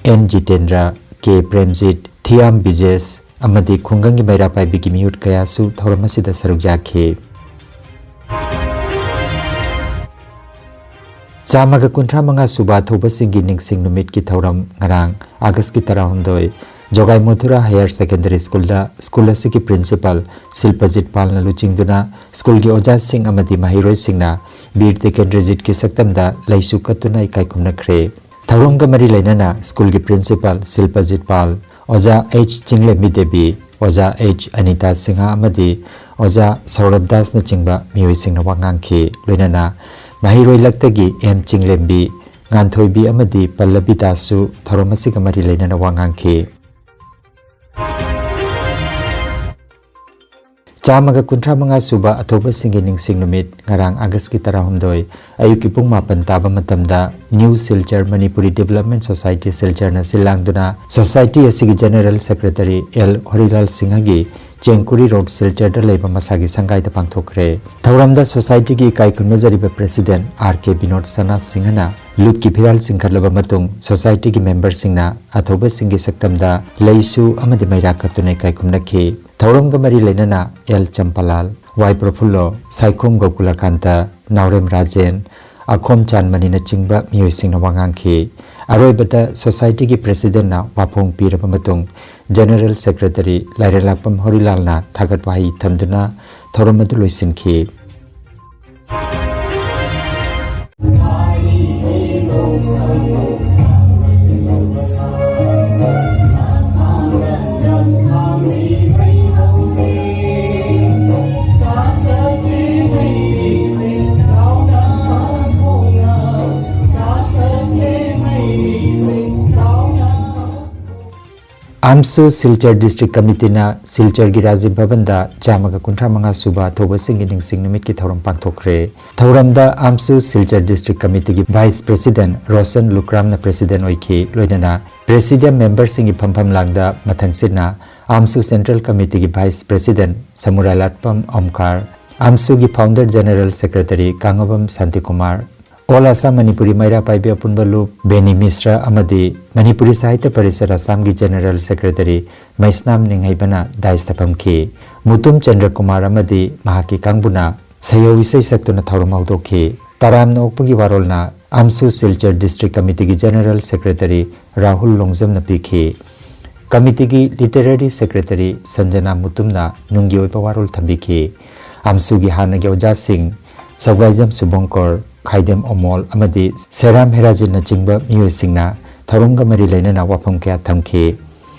ꯑꯦꯟ ꯖꯤꯇꯦꯟꯗ꯭ꯔ, ꯀꯦ ꯄ꯭ꯔꯦꯝꯖꯤꯠ, ꯊꯤꯌꯥꯝ ꯕꯤꯖꯦꯁ ꯑꯃꯗꯤ ꯈꯨꯡꯒꯪꯒꯤ ꯃꯩꯔꯥ ꯄꯥꯏꯕꯤꯒꯤ ꯃꯤꯍꯨꯠ ꯀꯌꯥꯁꯨ ꯊꯧꯔꯝ ꯑꯁꯤꯗ ꯁꯔꯨꯛ ꯌꯥꯈꯤ꯫ ꯆꯥꯝꯃꯒ ꯀꯨꯟꯊ꯭ꯔꯥ ꯃꯉꯥ ꯁꯨꯕ ꯑꯊꯧꯕꯁꯤꯡꯒꯤ ꯅꯤꯡꯁꯤꯡ ꯅꯨꯃꯤꯠꯀꯤ ꯊꯧꯔꯝ ꯉꯔꯥꯡ ꯑꯥꯒꯁꯀꯤ ꯇꯔꯥꯍꯨꯝꯗꯣꯏ ꯖꯣꯒꯥꯏ ꯃꯊꯨꯔꯥ Higher Secondary Schoolꯗ school ꯑꯁꯤꯒꯤ principal ꯁꯤꯜꯄꯖꯤꯠ ꯄꯥꯜꯅ ꯂꯨꯆꯤꯡꯗꯨꯅ schoolꯒꯤ ꯑꯣꯖꯥꯁꯤꯡ ꯑꯃꯗꯤ ꯃꯍꯩꯔꯣꯏꯁꯤꯡꯅ ꯕꯤꯔ ꯇꯤꯀꯦꯟꯗ꯭ꯔꯖꯤꯠꯀꯤ ꯁꯛꯇꯝꯗ ꯂꯩꯁꯨ ꯀꯠꯇꯨꯅ ꯏꯀꯥꯏ ꯈꯨꯝꯅꯈ꯭ꯔꯦ꯫ ꯊꯧꯔꯝꯒ ꯃꯔꯤ ꯂꯩꯅꯅ ꯁ꯭ꯀꯨꯜꯒꯤ ꯄ꯭ꯔꯤꯟꯁꯤꯄꯥꯜ ꯁꯤꯜꯄꯖꯤꯠ ꯄꯥꯜ, ꯑꯣꯖꯥ ꯑꯩꯆ ꯆꯤꯡꯂꯦꯝꯕꯤ ꯗꯦꯕꯤ, ꯑꯣꯖꯥ ꯑꯩꯆ ꯑꯅꯤꯇꯥ ꯁꯤꯡꯍ ꯑꯃꯗꯤ ꯑꯣꯖꯥ ꯁꯧꯔꯕ ꯗꯥꯁꯅꯆꯤꯡꯕ ꯃꯤꯑꯣꯏꯁꯤꯡꯅ ꯋꯥ ꯉꯥꯡꯈꯤ꯫ ꯂꯣꯏꯅꯅ ꯃꯍꯩꯔꯣꯏ ꯂꯛꯇꯒꯤ ꯑꯦꯝ ꯆꯤꯡꯂꯦꯝꯕꯤ, ꯉꯥꯟꯊꯣꯏꯕꯤ ꯑꯃꯗꯤ ꯄꯜꯂꯕꯤ ꯗꯥꯁꯁꯨ ꯊꯧꯔꯝ ꯑꯁꯤꯒ ꯃꯔꯤ ꯂꯩꯅꯅ ꯋꯥ ꯉꯥꯡꯈꯤ꯫ ꯆꯥꯝꯃꯒ ꯀꯨꯟꯊ꯭ꯔꯥ ꯃꯉꯥ ꯁꯨꯕ ꯑꯊꯧꯕꯁꯤꯡꯒꯤ ꯅꯤꯡꯁꯤꯡ ꯅꯨꯃꯤꯠ ꯉꯔꯥꯡ ꯑꯥꯒꯁꯀꯤ ꯇꯔꯥꯍꯨꯝꯗꯣꯏ ꯑꯌꯨꯛꯀꯤ ꯄꯨꯡ ꯃꯥꯄꯟ ꯇꯥꯕ ꯃꯇꯝꯗ new Silchar Manipuri development society ꯁꯤꯜꯆꯔꯅ ꯁꯤꯜ ꯂꯥꯡꯗꯨꯅ ꯁꯣꯁꯥꯏꯇꯤ ꯑꯁꯤꯒꯤ ꯖꯦꯅꯦꯔꯦꯜ ꯁꯦꯀ꯭ꯔꯦꯇꯔꯤ ꯑꯦꯜ ꯍꯣꯔꯤꯂꯥꯜ ꯁꯤꯡꯍꯒꯤ ꯆꯦꯡꯀꯨꯔꯤ ꯔꯣꯗ ꯁꯤꯜꯆꯔꯗ ꯂꯩꯕ ꯃꯁꯥꯒꯤ ꯁꯪꯒꯥꯏꯗ ꯄꯥꯡꯊꯣꯛꯈ꯭ꯔꯦ꯫ ꯊꯧꯔꯝꯗ ꯁꯣꯁꯥꯏꯇꯤꯒꯤ ꯏꯀꯥꯏ ꯈꯨꯝꯅꯖꯔꯤꯕ ꯄ꯭ꯔꯦꯁꯤꯗꯦꯟꯠ ꯑꯥꯔ ꯀꯦ ꯕꯤꯅꯣꯗ ꯁꯅꯥ ꯁꯤꯡꯍꯅ ꯂꯨꯠꯀꯤ ꯐꯤꯔꯥꯜ ꯆꯤꯡꯈꯠꯂꯕ ꯃꯇꯨꯡ ꯁꯣꯁꯥꯏꯇꯤꯒꯤ ꯃꯦꯝꯕꯔꯁꯤꯡꯅ ꯑꯊꯧꯕꯁꯤꯡꯒꯤ ꯁꯛꯇꯝꯗ ꯂꯩꯁꯨ ꯑꯃꯗꯤ ꯃꯩꯔꯥ ꯀꯠꯇꯨꯅ ꯏꯀꯥꯏ ꯈꯨꯝꯅꯈꯤ꯫ ꯊꯧꯔꯝꯒ ꯃꯔꯤ ꯂꯩꯅꯅ ꯑꯦꯜ ꯆꯝꯄꯥꯂꯥꯜ, ꯋꯥꯏ ꯄ꯭ꯔꯐꯨꯜꯂꯣ, ꯁꯥꯏꯈꯣꯝ ꯒꯣꯀꯨꯂꯀꯥꯟꯇ, ꯅꯥꯎꯔꯦꯝ ꯔꯥꯖꯦꯟ, ꯑꯈꯣꯝ ꯆꯥꯟꯃꯅꯤꯅꯆꯤꯡꯕ ꯃꯤꯑꯣꯏꯁꯤꯡꯅ ꯋꯥ ꯉꯥꯡꯈꯤ꯫ ꯑꯔꯣꯏꯕꯗ ꯁꯣꯁꯥꯏꯇꯤꯒꯤ ꯄ꯭ꯔꯦꯁꯤꯗꯦꯟꯠꯅ ꯋꯥꯐꯣꯡ ꯄꯤꯔꯕ ꯃꯇꯨꯡ ꯖꯦꯅꯦꯔꯦꯜ ꯁꯦꯀ꯭ꯔꯦꯇꯔꯤ ꯂꯥꯏꯔꯦꯟꯂꯥꯛꯄꯝ ꯍꯣꯔꯤꯂꯥꯜꯅ ꯊꯥꯒꯠ ꯋꯥꯍꯩ ꯊꯝꯗꯨꯅ ꯊꯧꯔꯝ ꯑꯗꯨ ꯂꯣꯏꯁꯤꯟꯈꯤ꯫ ꯑꯥꯝꯁꯨ ꯁꯤꯜꯆꯔ ꯗꯤꯁꯇ꯭ꯔꯤꯛ ꯀꯃꯤꯇꯤꯅ ꯁꯤꯜꯆꯔꯒꯤ ꯔꯥꯖꯤꯕ ꯚꯕꯟꯗ ꯆꯥꯝꯃꯒ ꯀꯨꯟꯊ꯭ꯔꯥ ꯃꯉꯥ ꯁꯨꯕ ꯑꯊꯧꯕꯁꯤꯡꯒꯤ ꯅꯤꯡꯁꯤꯡ ꯅꯨꯃꯤꯠꯀꯤ ꯊꯧꯔꯝ ꯄꯥꯡꯊꯣꯛꯈ꯭ꯔꯦ꯫ ꯊꯧꯔꯝꯗ ꯑꯥꯝꯁꯨ ꯁꯤꯜꯆꯔ ꯗꯤꯁꯇ꯭ꯔꯤꯛ ꯀꯃꯤꯇꯤꯒꯤ ꯚꯥꯏꯁ ꯄ꯭ꯔꯦꯁꯤꯗꯦꯟꯠ ꯔꯣꯁꯟ ꯂꯨꯀ꯭ꯔꯥꯝꯅ ꯄ꯭ꯔꯦꯁꯤꯗꯦꯟꯠ ꯑꯣꯏꯈꯤ꯫ ꯂꯣꯏꯅꯅ ꯄ꯭ꯔꯦꯁꯤꯗꯤꯌꯝ ꯃꯦꯝꯕꯔꯁꯤꯡꯒꯤ ꯐꯝꯐꯝ ꯂꯥꯡꯗ ꯃꯊꯪꯁꯤꯠꯅ ꯑꯥꯝꯁꯨ ꯁꯦꯟꯇ꯭ꯔꯦꯜ ꯀꯃꯤꯇꯤꯒꯤ ꯚꯥꯏꯁ ꯄ꯭ꯔꯦꯁꯤꯗꯦꯟꯠ ꯁꯃꯨꯔꯥꯂꯥꯠꯄꯝ ꯑꯣꯝꯀꯥꯔ, ꯑꯥꯝꯁꯨꯒꯤ founder general secretary Kangabam Shantikumar, all Assam Manipuri Meira Paibi ꯑꯄꯨꯟꯕ ꯂꯨꯞ ꯕꯦꯅꯤ ꯃꯤꯁ꯭ꯔ ꯑꯃꯗꯤ ꯃꯅꯤꯄꯨꯔꯤ ꯁꯥꯍꯤꯇ꯭ꯌ ꯄꯔꯤꯁꯠ ꯑꯁꯥꯝꯒꯤ ꯖꯦꯅꯦꯔꯦꯜ ꯁꯦꯀ꯭ꯔꯦꯇꯔꯤ ꯃꯩꯁꯅꯥꯝ ꯅꯤꯡꯍꯩꯕꯅ ꯗꯥꯏꯁꯇ ꯐꯝꯈꯤ꯫ ꯃꯨꯇꯨꯝ ꯆꯟꯗ꯭ꯔꯀꯨꯃꯥꯔ ꯑꯃꯗꯤ ꯃꯍꯥꯛꯀꯤ ꯀꯥꯡꯕꯨꯅ ꯁꯩꯌꯧ ꯏꯁꯩ ꯁꯛꯇꯨꯅ ꯊꯧꯔꯝ ꯍꯧꯗꯣꯛꯈꯤ꯫ ꯇꯔꯥꯝꯅ ꯑꯣꯛꯄꯒꯤ ꯋꯥꯔꯣꯜꯅ ꯑꯥꯝꯁꯨ ꯁꯤꯜꯆꯔ ꯗꯤꯁꯇ꯭ꯔꯤꯛ ꯀꯃꯤꯇꯤꯒꯤ ꯖꯦꯅꯦꯔꯦꯜ ꯁꯦꯀ꯭ꯔꯦꯇꯔꯤ ꯔꯥꯍꯨꯜ ꯂꯣꯡꯖꯝꯅ ꯄꯤꯈꯤ꯫ ꯀꯃꯤꯇꯤꯒꯤ ꯂꯤꯇꯔꯦꯔꯤ ꯁꯦꯀ꯭ꯔꯦꯇꯔꯤ ꯁꯟꯖꯅꯥ ꯃꯨꯇꯨꯝꯅ ꯅꯨꯡꯒꯤ ꯑꯣꯏꯕ ꯋꯥꯔꯣꯜ ꯊꯝꯕꯤꯈꯤ꯫ ꯑꯥꯝꯁꯨꯒꯤ ꯍꯥꯟꯅꯒꯤ ꯑꯣꯖꯥꯁꯤꯡ ꯁꯧꯒꯥꯏꯖꯝ ꯁꯨꯕꯪꯀꯔ, ꯈꯥꯏꯗꯦꯝ ꯑꯃꯣꯜ ꯑꯃꯗꯤ ꯁꯦꯔꯥꯝ ꯍꯦꯔꯥꯖꯤꯟꯅꯆꯤꯡꯕ ꯃꯤꯑꯣꯏꯁꯤꯡꯅ ꯊꯧꯔꯝꯒ ꯃꯔꯤ ꯂꯩꯅꯅ ꯋꯥꯐꯝ ꯀꯌꯥ ꯊꯝꯈꯤ꯫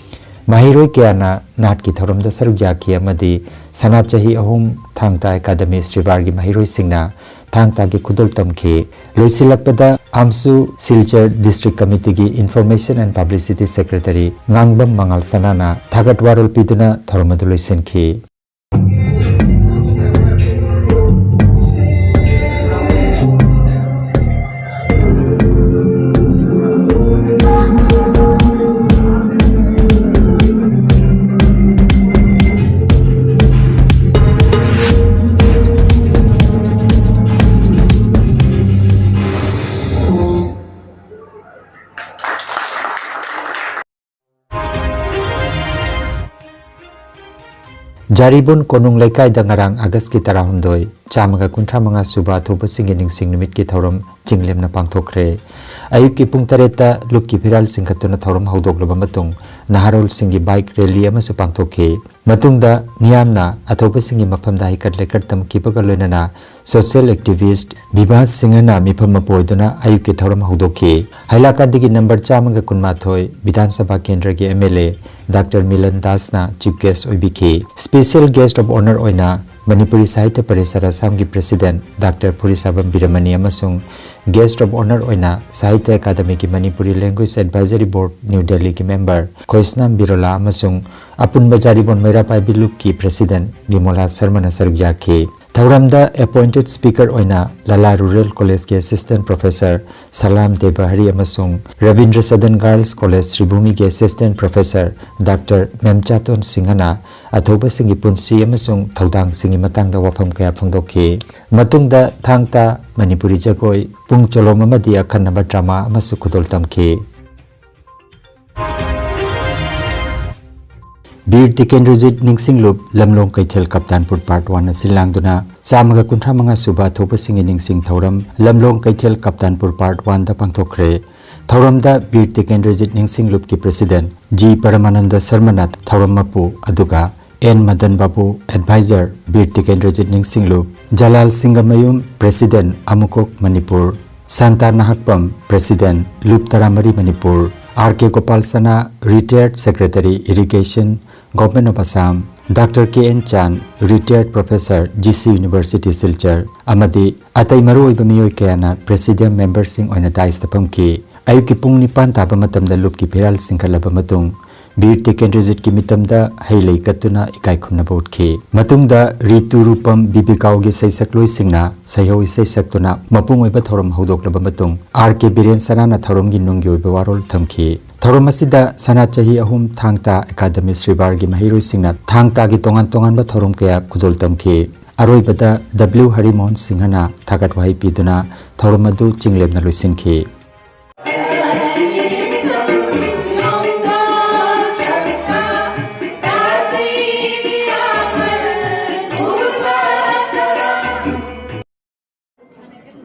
ꯃꯍꯩꯔꯣꯏ ꯀꯌꯥꯅ ꯅꯥꯠꯀꯤ ꯊꯧꯔꯝꯗ ꯁꯔꯨꯛ ꯌꯥꯈꯤ ꯑꯃꯗꯤ ꯁꯅꯥ ꯆꯍꯤ ꯑꯍꯨꯝ ꯊꯥꯡ ꯇꯥ ꯑꯦꯀꯥꯗꯃꯤ ꯁ꯭ꯔꯤꯕꯥꯔꯒꯤ ꯃꯍꯩꯔꯣꯏꯁꯤꯡꯅ ꯊꯥꯡ ꯇꯥꯒꯤ ꯈꯨꯗꯣꯜ ꯇꯝꯈꯤ꯫ ꯂꯣꯏꯁꯤꯜꯂꯛꯄꯗ ꯑꯝꯁꯨ ꯁꯤꯜꯆꯔ ꯗꯤꯁꯇ꯭ꯔꯤꯛ ꯀꯃꯤꯇꯤꯒꯤ Information and Publicity Secretary Ngangbam Mangal ꯁꯅꯥꯅ ꯊꯥꯒꯠ ꯋꯥꯔꯣꯜ ꯄꯤꯗꯨꯅ ꯊꯧꯔꯝ ꯑꯗꯨ ꯂꯣꯏꯁꯤꯟꯈꯤ꯫ ꯖꯥꯔꯤꯕꯣꯟ ꯀꯣꯅꯨꯡ ꯂꯩꯀꯥꯏꯗ ꯉꯔꯥꯡ ꯑꯥꯒꯁꯀꯤ ꯇꯔꯥꯍꯨꯝꯗꯣꯏ, ꯆꯥꯝꯃꯒ ꯀꯨꯟꯊ꯭ꯔꯥ ꯃꯉꯥ ꯁꯨꯕ ꯊꯣꯛꯄꯁꯤꯡꯒꯤ ꯅꯤꯡꯁꯤꯡ ꯅꯨꯃꯤꯠꯀꯤ ꯊꯧꯔꯝ ꯆꯤꯡꯂꯦꯝꯅ ꯄꯥꯡꯊꯣꯛꯈ꯭ꯔꯦ꯫ ꯑꯌꯨꯛꯀꯤ ꯄꯨꯡ ꯇꯔꯦꯠꯇ ꯂꯨꯞꯀꯤ ꯐꯤꯔꯥꯜ ꯆꯤꯡꯈꯠꯇꯨꯅ ꯊꯧꯔꯝ ꯍꯧꯗꯣꯛꯂꯕ ꯃꯇꯨꯡ, ꯅꯍꯥꯔꯣꯜꯁꯤꯡꯒꯤ ꯕꯥꯏꯛ ꯔꯦꯂꯤ ꯑꯃꯁꯨ ꯄꯥꯡꯊꯣꯛꯈꯤ꯫ ꯃꯇꯨꯡꯗ ꯃꯤꯌꯥꯝꯅ ꯑꯊꯧꯕꯁꯤꯡꯒꯤ ꯃꯐꯝꯗ ꯍꯩꯀꯠ ꯂꯩꯀꯠ ꯇꯝꯈꯤꯕꯒ ꯂꯣꯏꯅꯅ social activist ꯕꯤꯚꯥꯁ ꯁꯤꯡꯍꯅ ꯃꯤꯐꯝ ꯃꯄꯨ ꯑꯣꯏꯗꯨꯅ ꯑꯌꯨꯛꯀꯤ ꯊꯧꯔꯝ ꯍꯧꯗꯣꯛꯈꯤ꯫ ꯍꯥꯏꯂꯥꯀꯥꯟꯗꯒꯤ ꯅꯝꯕꯔ ꯆꯥꯝꯃꯒ ꯀꯨꯟꯃꯥꯊꯣꯏ ꯕꯤꯙꯥꯟ ꯁꯚꯥ ꯀꯦꯟꯗ꯭ꯔꯒꯤ MLA ꯗꯥꯛꯇꯔ ꯃꯤꯂꯟ ꯗꯥꯁꯅ chief guest ꯑꯣꯏꯕꯤꯈꯤ꯫ Special guest of honour ꯑꯣꯏꯅ ꯃꯅꯤꯄꯨꯔꯤ ꯁꯥꯍꯤꯇ꯭ꯌ ꯄꯔꯤꯁꯠ ꯑꯁꯥꯝꯒꯤ president ꯗꯥꯛꯇꯔ ꯐꯨꯔꯤꯁꯥꯕꯝ ꯕꯤꯔꯃꯅꯤ ꯑꯃꯁꯨꯡ guest of honour ꯑꯣꯏꯅ ꯁꯥꯍꯤꯇ꯭ꯌ ꯑꯦꯀꯥꯗꯃꯤꯒꯤ Manipuri Language Advisory Board New Delhiꯒꯤ member ꯈꯣꯏꯁꯅꯥꯝ ꯕꯤꯔꯣꯂꯥ ꯑꯃꯁꯨꯡ ꯑꯄꯨꯟꯕ ꯖꯥꯔꯤꯕꯣꯟ ꯃꯩꯔꯥ ꯄꯥꯏꯕꯤ ꯂꯨꯞꯀꯤ president ꯕꯤꯃꯣꯂꯥ ꯁꯔꯃꯅ ꯁꯔꯨꯛ ꯌꯥꯈꯤ꯫ ꯊꯧꯔꯝꯗ appointed speaker ꯑꯣꯏꯅ ꯂꯂꯥ Rural Collegeꯀꯤ assistant professor Salam Debahari ꯑꯃꯁꯨꯡ ꯔꯕꯤꯟꯗ꯭ꯔ ꯁꯗꯟ Girls College ꯁ꯭ꯔꯤꯚꯨꯃꯤꯒꯤ assistant professor ꯗꯥꯛꯇꯔ ꯃꯦꯝꯆꯥꯇꯣꯟ ꯁꯤꯡꯍꯅ ꯑꯊꯧꯕꯁꯤꯡꯒꯤ ꯄꯨꯟꯁꯤ ꯑꯃꯁꯨꯡ ꯊꯧꯗꯥꯡꯁꯤꯡꯒꯤ ꯃꯇꯥꯡꯗ ꯋꯥꯐꯝ ꯀꯌꯥ ꯐꯣꯡꯗꯣꯛꯈꯤ꯫ ꯃꯇꯨꯡꯗ ꯊꯥꯡ ꯇꯥ, ꯃꯅꯤꯄꯨꯔꯤ ꯖꯒꯣꯏ, ꯄꯨꯡ ꯆꯣꯂꯣꯝ ꯑꯃꯗꯤ ꯑꯈꯟꯅꯕ drama ꯑꯃꯁꯨ ꯈꯨꯗꯣꯜ ꯇꯝꯈꯤ꯫ ꯕꯤꯔ ꯇꯤꯀꯦꯟꯗ꯭ꯔꯖꯤꯠ ꯅꯤꯡꯁꯤꯡꯂꯨꯞ ꯂꯝꯂꯣꯡ ꯀꯩꯊꯦꯜ ꯀꯞꯇꯥꯟꯄꯨꯔ part one ꯅ ꯁꯤꯜ ꯂꯥꯡꯗꯨꯅ ꯆꯥꯝꯃꯒ ꯀꯨꯟꯊ꯭ꯔꯥ ꯃꯉꯥ ꯁꯨꯕ ꯊꯣꯛꯄꯁꯤꯡꯒꯤ ꯅꯤꯡꯁꯤꯡ ꯊꯧꯔꯝ ꯂꯝꯂꯣꯡ ꯀꯩꯊꯦꯜ ꯀꯞꯇꯥꯟꯄꯨꯔ part one ꯗ ꯄꯥꯡꯊꯣꯛꯈ꯭ꯔꯦ꯫ ꯊꯧꯔꯝꯗ ꯕꯤꯔ ꯇꯤꯀꯦꯟꯗ꯭ꯔꯖꯤꯠ ꯅꯤꯡꯁꯤꯡꯂꯨꯞꯀꯤ president ꯖꯤ ꯄꯔꯃꯥꯅꯟꯗ ꯁꯔꯃꯅ ꯊꯧꯔꯝ ꯃꯄꯨ, ꯑꯗꯨꯒ N Madan Babu, adviser, Bir Tikendrajit Ningsinglup, Jalal Singamayum, president, Amukok, Manipur, Shanta Nahakpam, president, ꯂꯨꯞ ꯇꯔꯥꯃꯔꯤ, Manipur, R K Gopal Sana, retired secretary, irrigation, government of Assam, doctor K N Chan, retired professor, G C university, Silchar, ꯑꯃꯗꯤ ꯑꯇꯩ ꯃꯔꯨꯑꯣꯏꯕ ꯃꯤꯑꯣꯏ ꯀꯌꯥꯅ ꯄ꯭ꯔꯦꯁꯤꯗꯤꯌꯝ ꯃꯦꯝꯕꯔꯁꯤꯡ ꯑꯣꯏꯅ ꯗꯥꯏꯁꯇ ꯐꯝꯈꯤ꯫ ꯑꯌꯨꯛꯀꯤ ꯄꯨꯡ ꯅꯤꯄꯥꯟ ꯇꯥꯕ ꯃꯇꯝꯗ ꯂꯨꯞꯀꯤ ꯐꯤꯔꯥꯜ ꯆꯤꯡꯈꯠꯂꯕ ꯃꯇꯨꯡ, ꯕꯤꯔ ꯇꯤꯀꯦꯟꯗ꯭ꯔꯖꯤꯠꯀꯤ ꯃꯤꯇꯝꯗ ꯍꯩ ꯂꯩ ꯀꯠꯇꯨꯅ ꯏꯀꯥꯏ ꯈꯨꯝꯅꯕ ꯎꯠꯈꯤ꯫ ꯃꯇꯨꯡꯗ ꯔꯤꯇꯨ ꯔꯨꯄꯝ ꯕꯤꯕꯤꯀꯥꯎꯒꯤ ꯁꯩꯁꯛꯂꯣꯏꯁꯤꯡꯅ ꯁꯩꯍꯧ ꯏꯁꯩ ꯁꯛꯇꯨꯅ ꯃꯄꯨꯡ ꯑꯣꯏꯕ ꯊꯧꯔꯝ ꯍꯧꯗꯣꯛꯂꯕ ꯃꯇꯨꯡ, ꯑꯥꯔ ꯀꯦ ꯕꯤꯔꯦꯟ ꯁꯅꯥꯅ ꯊꯧꯔꯝꯒꯤ ꯅꯨꯡꯒꯤ ꯑꯣꯏꯕ ꯋꯥꯔꯣꯜ ꯊꯝꯈꯤ꯫ ꯊꯧꯔꯝ ꯑꯁꯤꯗ ꯁꯅꯥ ꯆꯍꯤ ꯑꯍꯨꯝ ꯊꯥꯡ ꯇꯥ ꯑꯦꯀꯥꯗꯃꯤ ꯁ꯭ꯔꯤꯕꯥꯔꯒꯤ ꯃꯍꯩꯔꯣꯏꯁꯤꯡꯅ ꯊꯥꯡ ꯇꯥꯒꯤ ꯇꯣꯉꯥꯟ ꯇꯣꯉꯥꯟꯕ ꯊꯧꯔꯝ ꯀꯌꯥ ꯈꯨꯗꯣꯜ ꯇꯝꯈꯤ꯫ ꯑꯔꯣꯏꯕꯗ ꯗꯕ꯭ꯂꯤꯎ ꯍꯔꯤꯃꯣꯍꯟ ꯁꯤꯡꯍꯅ ꯊꯥꯒꯠ ꯋꯥꯍꯩ ꯄꯤꯗꯨꯅ ꯊꯧꯔꯝ ꯑꯗꯨ ꯆꯤꯡꯂꯦꯝꯅ ꯂꯣꯏꯁꯤꯟꯈꯤ꯫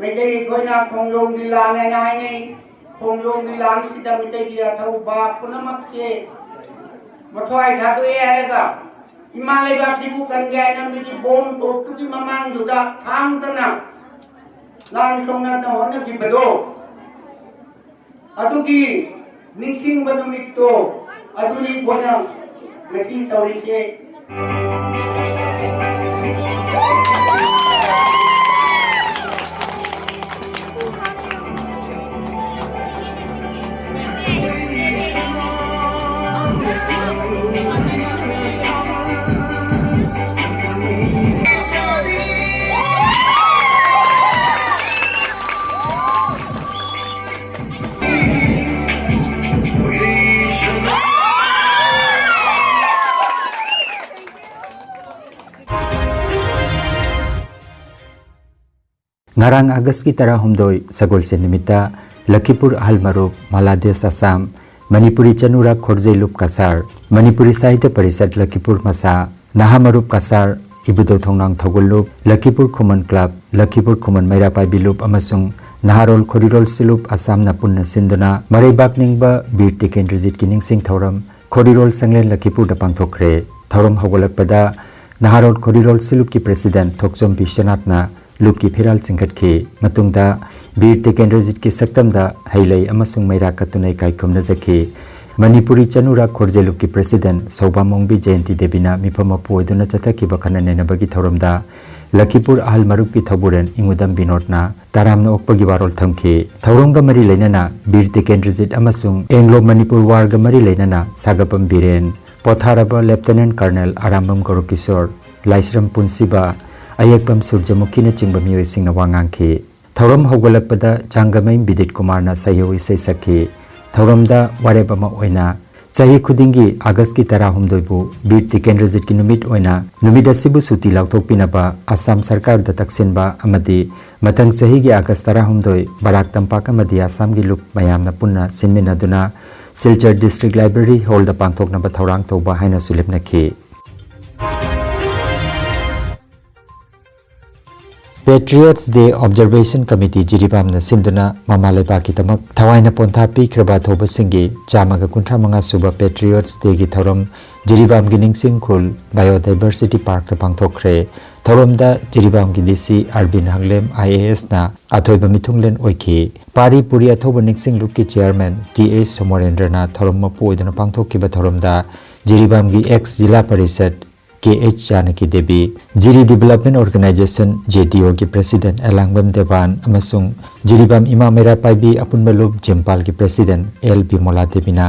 ꯃꯩꯇꯩ ꯑꯩꯈꯣꯏꯅ ꯈꯣꯡꯖꯣꯝꯒꯤ ꯂꯥꯟ ꯍꯥꯏꯅ ꯍꯥꯏꯅꯩ꯫ ꯈꯣꯡꯖꯣꯝꯒꯤ ꯂꯥꯟꯁꯤꯗ ꯃꯤꯇꯩꯒꯤ ꯑꯊꯧꯕ ꯄꯨꯝꯅꯃꯛꯁꯦ ꯃꯊ꯭ꯋꯥꯏ ꯊꯥꯗꯣꯛꯑꯦ ꯍꯥꯏꯔꯒ ꯏꯃꯥ ꯂꯩꯕꯥꯛꯁꯤꯕꯨ ꯀꯟꯒꯦ ꯍꯥꯏꯅ ꯃꯤꯒꯤ ꯕꯣꯝ ꯇꯣꯞꯇꯨꯒꯤ ꯃꯃꯥꯡꯗꯨꯗ ꯊꯥꯡꯗꯅ ꯂꯥꯟ ꯁꯣꯛꯅꯗꯅ ꯍꯣꯠꯅꯈꯤꯕꯗꯣ, ꯑꯗꯨꯒꯤ ꯅꯤꯡꯁꯤꯡꯕ ꯅꯨꯃꯤꯠꯇꯣ ꯑꯗꯨꯅꯤ ꯑꯩꯈꯣꯏꯅ ꯉꯁꯤ ꯇꯧꯔꯤꯁꯦ꯫ ꯉꯔꯥꯡ ꯑꯥꯒꯁꯀꯤ ꯇꯔꯥꯍꯨꯝꯗꯣꯏ, ꯁꯒꯣꯜꯁꯦꯟ ꯅꯨꯃꯤꯠꯇ ꯂꯈꯤꯄꯨꯔ ꯑꯍꯜ ꯃꯔꯨꯞ, ꯃꯂꯥꯗꯦꯁ ꯑꯁꯥꯝ, ꯃꯅꯤꯄꯨꯔꯤ ꯆꯅꯨꯔꯥ ꯈꯣꯔꯖꯩ ꯂꯨꯞ ꯀꯁꯥꯔ, ꯃꯅꯤꯄꯨꯔꯤ ꯁꯥꯍꯤꯇ꯭ꯌ ꯄꯔꯤꯁꯠ ꯂꯈꯤꯄꯨꯔ ꯃꯁꯥ, ꯅꯍꯥ ꯃꯔꯨꯞ ꯀꯁꯥꯔ, ꯏꯕꯨꯙꯧ ꯊꯣꯡꯅꯥꯡ ꯊꯧꯒꯜ ꯂꯨꯞ, ꯂꯈꯤꯄꯨꯔ ꯈꯨꯃꯟ ꯀ꯭ꯂꯕ, ꯂꯈꯤꯄꯨꯔ ꯈꯨꯃꯟ ꯃꯩꯔꯥ ꯄꯥꯏꯕꯤ ꯂꯨꯞ ꯑꯃꯁꯨꯡ ꯅꯍꯥꯔꯣꯜ ꯈꯣꯔꯤꯔꯣꯜ ꯁꯤꯂꯨꯞ ꯑꯁꯥꯝꯅ ꯄꯨꯟꯅ ꯁꯤꯟꯗꯨꯅ ꯃꯔꯩꯕꯥꯛ ꯅꯤꯡꯕ ꯕꯤꯔ ꯇꯤꯀꯦꯟꯗ꯭ꯔꯖꯤꯠꯀꯤ ꯅꯤꯡꯁꯤꯡ ꯊꯧꯔꯝ ꯈꯣꯔꯤꯔꯣꯜ ꯁꯪꯂꯦꯟ ꯂꯈꯤꯄꯨꯔꯗ ꯄꯥꯡꯊꯣꯛꯈ꯭ꯔꯦ꯫ ꯊꯧꯔꯝ ꯍꯧꯒꯠꯂꯛꯄꯗ ꯅꯍꯥꯔꯣꯜ ꯈꯣꯔꯤꯔꯣꯜ ꯁꯤꯂꯨꯞꯀꯤ president ꯊꯣꯛꯆꯣꯝ ꯕꯤꯁ꯭ꯋꯅꯥꯊꯅ ꯂꯨꯞꯀꯤ ꯐꯤꯔꯥꯜ ꯆꯤꯡꯈꯠꯈꯤ꯫ ꯃꯇꯨꯡꯗ ꯕꯤꯔ ꯇꯤꯀꯦꯟꯗ꯭ꯔꯖꯤꯠꯀꯤ ꯁꯛꯇꯝꯗ ꯍꯩ ꯂꯩ ꯑꯃꯁꯨꯡ ꯃꯩꯔꯥ ꯀꯠꯇꯨꯅ ꯏꯀꯥꯏ ꯈꯨꯝꯅꯖꯈꯤ꯫ ꯃꯅꯤꯄꯨꯔꯤ ꯆꯅꯨꯔꯥ ꯈꯣꯔꯖꯦ ꯂꯨꯞꯀꯤ president ꯁꯧꯕꯥꯝ ꯑꯣꯡꯕꯤ ꯖꯌꯟꯇꯤ ꯗꯦꯕꯤꯅ ꯃꯤꯐꯝ ꯃꯄꯨ ꯑꯣꯏꯗꯨꯅ ꯆꯠꯊꯈꯤꯕ ꯈꯟꯅ ꯅꯩꯅꯕꯒꯤ ꯊꯧꯔꯝꯗ ꯂꯈꯤꯄꯨꯔ ꯑꯍꯜ ꯃꯔꯨꯞꯀꯤ ꯊꯧꯕꯨꯔꯦꯟ ꯏꯉꯨꯗꯝ ꯕꯤꯅꯣꯗꯅ ꯇꯔꯥꯝꯅ ꯑꯣꯛꯄꯒꯤ ꯋꯥꯔꯣꯜ ꯊꯝꯈꯤ꯫ ꯊꯧꯔꯝꯒ ꯃꯔꯤ ꯂꯩꯅꯅ ꯕꯤꯔ ꯇꯤꯀꯦꯟꯗ꯭ꯔꯖꯤꯠ ꯑꯃꯁꯨꯡ ꯑꯦꯡꯒ꯭ꯂꯣ ꯃꯅꯤꯄꯨꯔ warꯒ ꯃꯔꯤ ꯂꯩꯅꯅ ꯁꯥꯒꯄꯝ ꯕꯤꯔꯦꯟ, ꯄꯣꯊꯥꯔꯕ Lieutenant Colonel ꯑꯔꯥꯝꯕꯝ ꯒꯧꯔꯀꯤꯁꯣꯔ, ꯂꯥꯏꯁ꯭ꯔꯝ ꯄꯨꯟꯁꯤꯕ, ꯑꯌꯦꯛꯄꯝ ꯁꯨꯔꯖꯃꯨꯈꯤꯅꯆꯤꯡꯕ ꯃꯤꯑꯣꯏꯁꯤꯡꯅ ꯋꯥ ꯉꯥꯡꯈꯤ꯫ ꯊꯧꯔꯝ ꯍꯧꯒꯠꯂꯛꯄꯗ ꯆꯥꯡꯒꯃꯩ ꯕꯤꯗꯤꯠ ꯀꯨꯃꯥꯔꯅ ꯁꯩꯍꯧ ꯏꯁꯩ ꯁꯛꯈꯤ꯫ ꯊꯧꯔꯝꯗ ꯋꯥꯔꯦꯞ ꯑꯃ ꯑꯣꯏꯅ ꯆꯍꯤ ꯈꯨꯗꯤꯡꯒꯤ ꯑꯥꯒꯁꯀꯤ ꯇꯔꯥꯍꯨꯝꯗꯣꯏꯕꯨ ꯕꯤꯔ ꯇꯤꯀꯦꯟꯗ꯭ꯔꯖꯤꯠꯀꯤ ꯅꯨꯃꯤꯠ ꯑꯣꯏꯅ ꯅꯨꯃꯤꯠ ꯑꯁꯤꯕꯨ ꯁꯨꯇꯤ ꯂꯥꯎꯊꯣꯛꯄꯤꯅꯕ ꯑꯁꯥꯝ ꯁꯔꯀꯥꯔꯗ ꯇꯛꯁꯤꯟꯕ ꯑꯃꯗꯤ ꯃꯊꯪ ꯆꯍꯤꯒꯤ ꯑꯥꯒꯁ ꯇꯔꯥꯍꯨꯝꯗꯣꯏ ꯕꯔꯥꯛ ꯇꯝꯄꯥꯛ ꯑꯃꯗꯤ ꯑꯁꯥꯝꯒꯤ ꯂꯨꯞ ꯃꯌꯥꯝꯅ ꯄꯨꯟꯅ ꯁꯤꯟꯃꯤꯟꯅꯗꯨꯅ ꯁꯤꯜꯆꯔ District Library Hallꯗ ꯄꯥꯡꯊꯣꯛꯅꯕ ꯊꯧꯔꯥꯡ ꯇꯧꯕ ꯍꯥꯏꯅꯁꯨ ꯂꯦꯞꯅꯈꯤ꯫ Patriots Day Observation Committee ꯖꯤꯔꯤꯕꯥꯝꯅ ꯁꯤꯟꯗꯨꯅ ꯃꯃꯥ ꯂꯩꯕꯥꯛꯀꯤꯗꯃꯛ ꯊꯋꯥꯏꯅ ꯄꯣꯟꯊꯥ ꯄꯤꯈ꯭ꯔꯕ ꯑꯊꯧꯕꯁꯤꯡꯒꯤ ꯆꯥꯝꯃꯒ ꯀꯨꯟꯊ꯭ꯔꯥ ꯃꯉꯥ ꯁꯨꯕ Patriots Dayꯒꯤ ꯊꯧꯔꯝ ꯖꯤꯔꯤꯕꯥꯝꯒꯤ ꯅꯤꯡꯁꯤꯡ ꯈꯨꯜ Biodiversity Parkꯇ ꯄꯥꯡꯊꯣꯛꯈ꯭ꯔꯦ꯫ ꯊꯧꯔꯝꯗ ꯖꯤꯔꯤꯕꯥꯝꯒꯤ DC ꯑꯔꯕꯤꯟ ꯍꯥꯡꯂꯦꯝ IASꯅ ꯑꯊꯣꯏꯕ ꯃꯤꯊꯨꯡꯂꯦꯟ ꯑꯣꯏꯈꯤ꯫ ꯄꯥꯔꯤ ꯄꯨꯔꯤ ꯑꯊꯧꯕ ꯅꯤꯡꯁꯤꯡ ꯂꯨꯞꯀꯤ chairman T H ꯁꯣꯃꯣꯔꯦꯟꯗ꯭ꯔꯅ ꯊꯧꯔꯝ ꯃꯄꯨ ꯑꯣꯏꯗꯨꯅ ꯄꯥꯡꯊꯣꯛꯈꯤꯕ ꯊꯧꯔꯝꯗ ꯖꯤꯔꯤꯕꯥꯝꯒꯤ ex ꯖꯤꯂꯥ ꯄꯔꯤꯁꯠ K H ꯖꯥꯅꯀꯤ ꯗꯦꯕꯤ, ꯖꯤꯔꯤ Development Organisation JDOꯒꯤ president ꯑꯦꯂꯥꯡꯕꯝ ꯗꯦꯕꯥꯟ ꯑꯃꯁꯨꯡ ꯖꯤꯔꯤꯕꯥꯝ ꯏꯃꯥ ꯃꯩꯔꯥ ꯄꯥꯏꯕꯤ ꯑꯄꯨꯟꯕ ꯂꯨꯞ ꯖꯤꯝꯄꯥꯜꯒꯤ president L ꯕꯤꯃꯣꯂꯥ ꯗꯦꯕꯤꯅ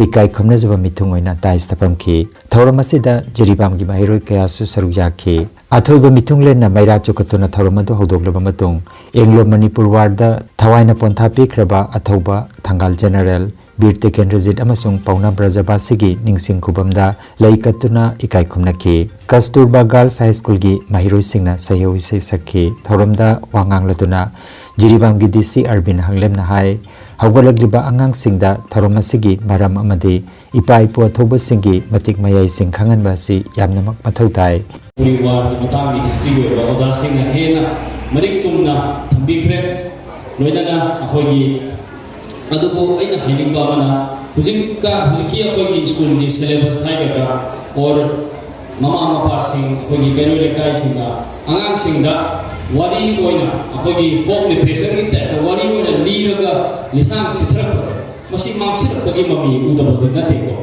ꯏꯀꯥꯏ ꯈꯨꯝꯅꯖꯕ ꯃꯤꯊꯨꯡ ꯑꯣꯏꯅ ꯇꯥꯏꯁꯇ ꯐꯝꯈꯤ꯫ ꯊꯧꯔꯝ ꯑꯁꯤꯗ ꯖꯤꯔꯤꯕꯥꯝꯒꯤ ꯃꯍꯩꯔꯣꯏ ꯀꯌꯥꯁꯨ ꯁꯔꯨꯛ ꯌꯥꯈꯤ꯫ ꯑꯊꯣꯏꯕ ꯃꯤꯊꯨꯡꯂꯦꯟꯅ ꯃꯩꯔꯥ ꯆꯨꯈꯠꯇꯨꯅ ꯊꯧꯔꯝ ꯑꯗꯨ ꯍꯧꯗꯣꯛꯂꯕ ꯃꯇꯨꯡ, ꯑꯦꯡꯒ꯭ꯂꯣ ꯃꯅꯤꯄꯨꯔ warꯗ ꯊꯋꯥꯏꯅ ꯄꯣꯟꯊꯥ ꯄꯤꯈ꯭ꯔꯕ ꯑꯊꯧꯕ ꯊꯪꯒꯥꯜ General ꯕꯤꯔ ꯇꯤꯀꯦꯟꯗ꯭ꯔꯖꯤꯠ ꯑꯃꯁꯨꯡ ꯄꯥꯎꯅꯥ ꯕ꯭ꯔꯖꯕꯥꯁꯤꯒꯤ ꯅꯤꯡꯁꯤꯡ ꯈꯨꯕꯝꯗ ꯂꯩ ꯀꯠꯇꯨꯅ ꯏꯀꯥꯏ ꯈꯨꯝꯅꯈꯤ꯫ ꯀꯁꯇꯨꯔꯕꯥ Girls High Schoolꯒꯤ ꯃꯍꯩꯔꯣꯏꯁꯤꯡꯅ ꯁꯩꯍꯧ ꯏꯁꯩ ꯁꯛꯈꯤ꯫ ꯊꯧꯔꯝꯗ ꯋꯥ ꯉꯥꯡꯂꯗꯨꯅ ꯖꯤꯔꯤꯕꯥꯝꯒꯤ DC ꯑꯔꯕꯤꯟ ꯍꯥꯡꯂꯦꯝꯅ ꯍꯥꯏ, ꯍꯧꯒꯠꯂꯛꯂꯤꯕ ꯑꯉꯥꯡꯁꯤꯡꯗ ꯊꯧꯔꯝ ꯑꯁꯤꯒꯤ ꯃꯔꯝ ꯑꯃꯗꯤ ꯏꯄꯥ ꯏꯄꯨ ꯑꯊꯧꯕꯁꯤꯡꯒꯤ ꯃꯇꯤꯛ ꯃꯌꯥꯏꯁꯤꯡ ꯈꯪꯍꯟꯕ ꯑꯁꯤ ꯌꯥꯝꯅꯃꯛ ꯃꯊꯧ ꯇꯥꯏ꯫ ꯋꯥꯔꯒꯤ ꯃꯇꯥꯡꯒꯤ historyꯒꯤ ꯑꯣꯏꯕ ꯑꯣꯖꯥꯁꯤꯡꯅ ꯍꯦꯟꯅ ꯃꯔꯤꯛ ꯆꯨꯝꯅ ꯊꯝꯕꯤꯈ꯭ꯔꯦ꯫ ꯂꯣꯏꯅꯅ ꯑꯩꯈꯣꯏꯒꯤ ꯑꯗꯨꯕꯨ ꯑꯩꯅ ꯍꯥꯏꯅꯤꯡꯕ ꯑꯃꯅ, ꯍꯧꯖꯤꯛꯀ ꯍꯧꯖꯤꯛꯀꯤ ꯑꯩꯈꯣꯏꯒꯤ ꯁ꯭ꯀꯨꯜꯒꯤ ꯁꯦꯂꯦꯕꯁ ꯍꯥꯏꯒꯗ꯭ꯔꯥ, ꯑꯣꯔ ꯃꯃꯥ ꯃꯄꯥꯁꯤꯡ, ꯑꯩꯈꯣꯏꯒꯤ ꯀꯩꯔꯣꯏ ꯂꯩꯀꯥꯏꯁꯤꯡꯅ ꯑꯉꯥꯡꯁꯤꯡꯗ ꯋꯥꯔꯤ ꯑꯣꯏꯅ, ꯑꯩꯈꯣꯏꯒꯤ ꯐꯣꯛ ꯂꯤꯇꯔꯦꯆꯔꯒꯤ ꯇꯥꯏꯞꯇ ꯋꯥꯔꯤ ꯑꯣꯏꯅ ꯂꯤꯔꯒ ꯂꯤꯁꯥꯡ ꯁꯤꯊꯔꯛꯄꯁꯦ, ꯃꯁꯤ ꯃꯥꯡꯁꯤꯜꯂꯛꯄꯒꯤ ꯃꯃꯤ ꯎꯗꯕꯗꯤ ꯅꯠꯇꯦꯀꯣ꯫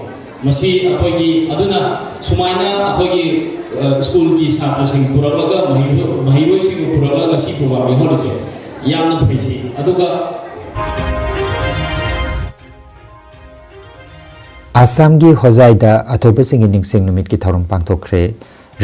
ꯃꯁꯤ ꯑꯩꯈꯣꯏꯒꯤ, ꯑꯗꯨꯅ ꯁꯨꯃꯥꯏꯅ ꯑꯩꯈꯣꯏꯒꯤ, ꯑ, ꯁ꯭ꯀꯨꯜꯒꯤ ꯁꯥꯇ꯭ꯔꯁꯤꯡ ꯄꯨꯔꯛꯂꯒ, ꯃꯍꯩꯔꯣꯏ-, ꯃꯍꯩꯔꯣꯏꯁꯤꯡꯕꯨ ꯄꯨꯔꯛꯂꯒ ꯁꯤ ꯄ꯭ꯔꯣꯒ꯭ꯔꯥꯝ ꯌꯥꯎꯍꯜꯂꯤꯁꯦ ꯌꯥꯝꯅ ꯐꯩ꯫ ꯁꯤ ꯑꯗꯨꯒ ꯑꯁꯥꯝꯒꯤ ꯍꯣꯖꯥꯏꯗ ꯑꯊꯧꯕꯁꯤꯡꯒꯤ ꯅꯤꯡꯁꯤꯡ ꯅꯨꯃꯤꯠꯀꯤ ꯊꯧꯔꯝ ꯄꯥꯡꯊꯣꯛꯈ꯭ꯔꯦ꯫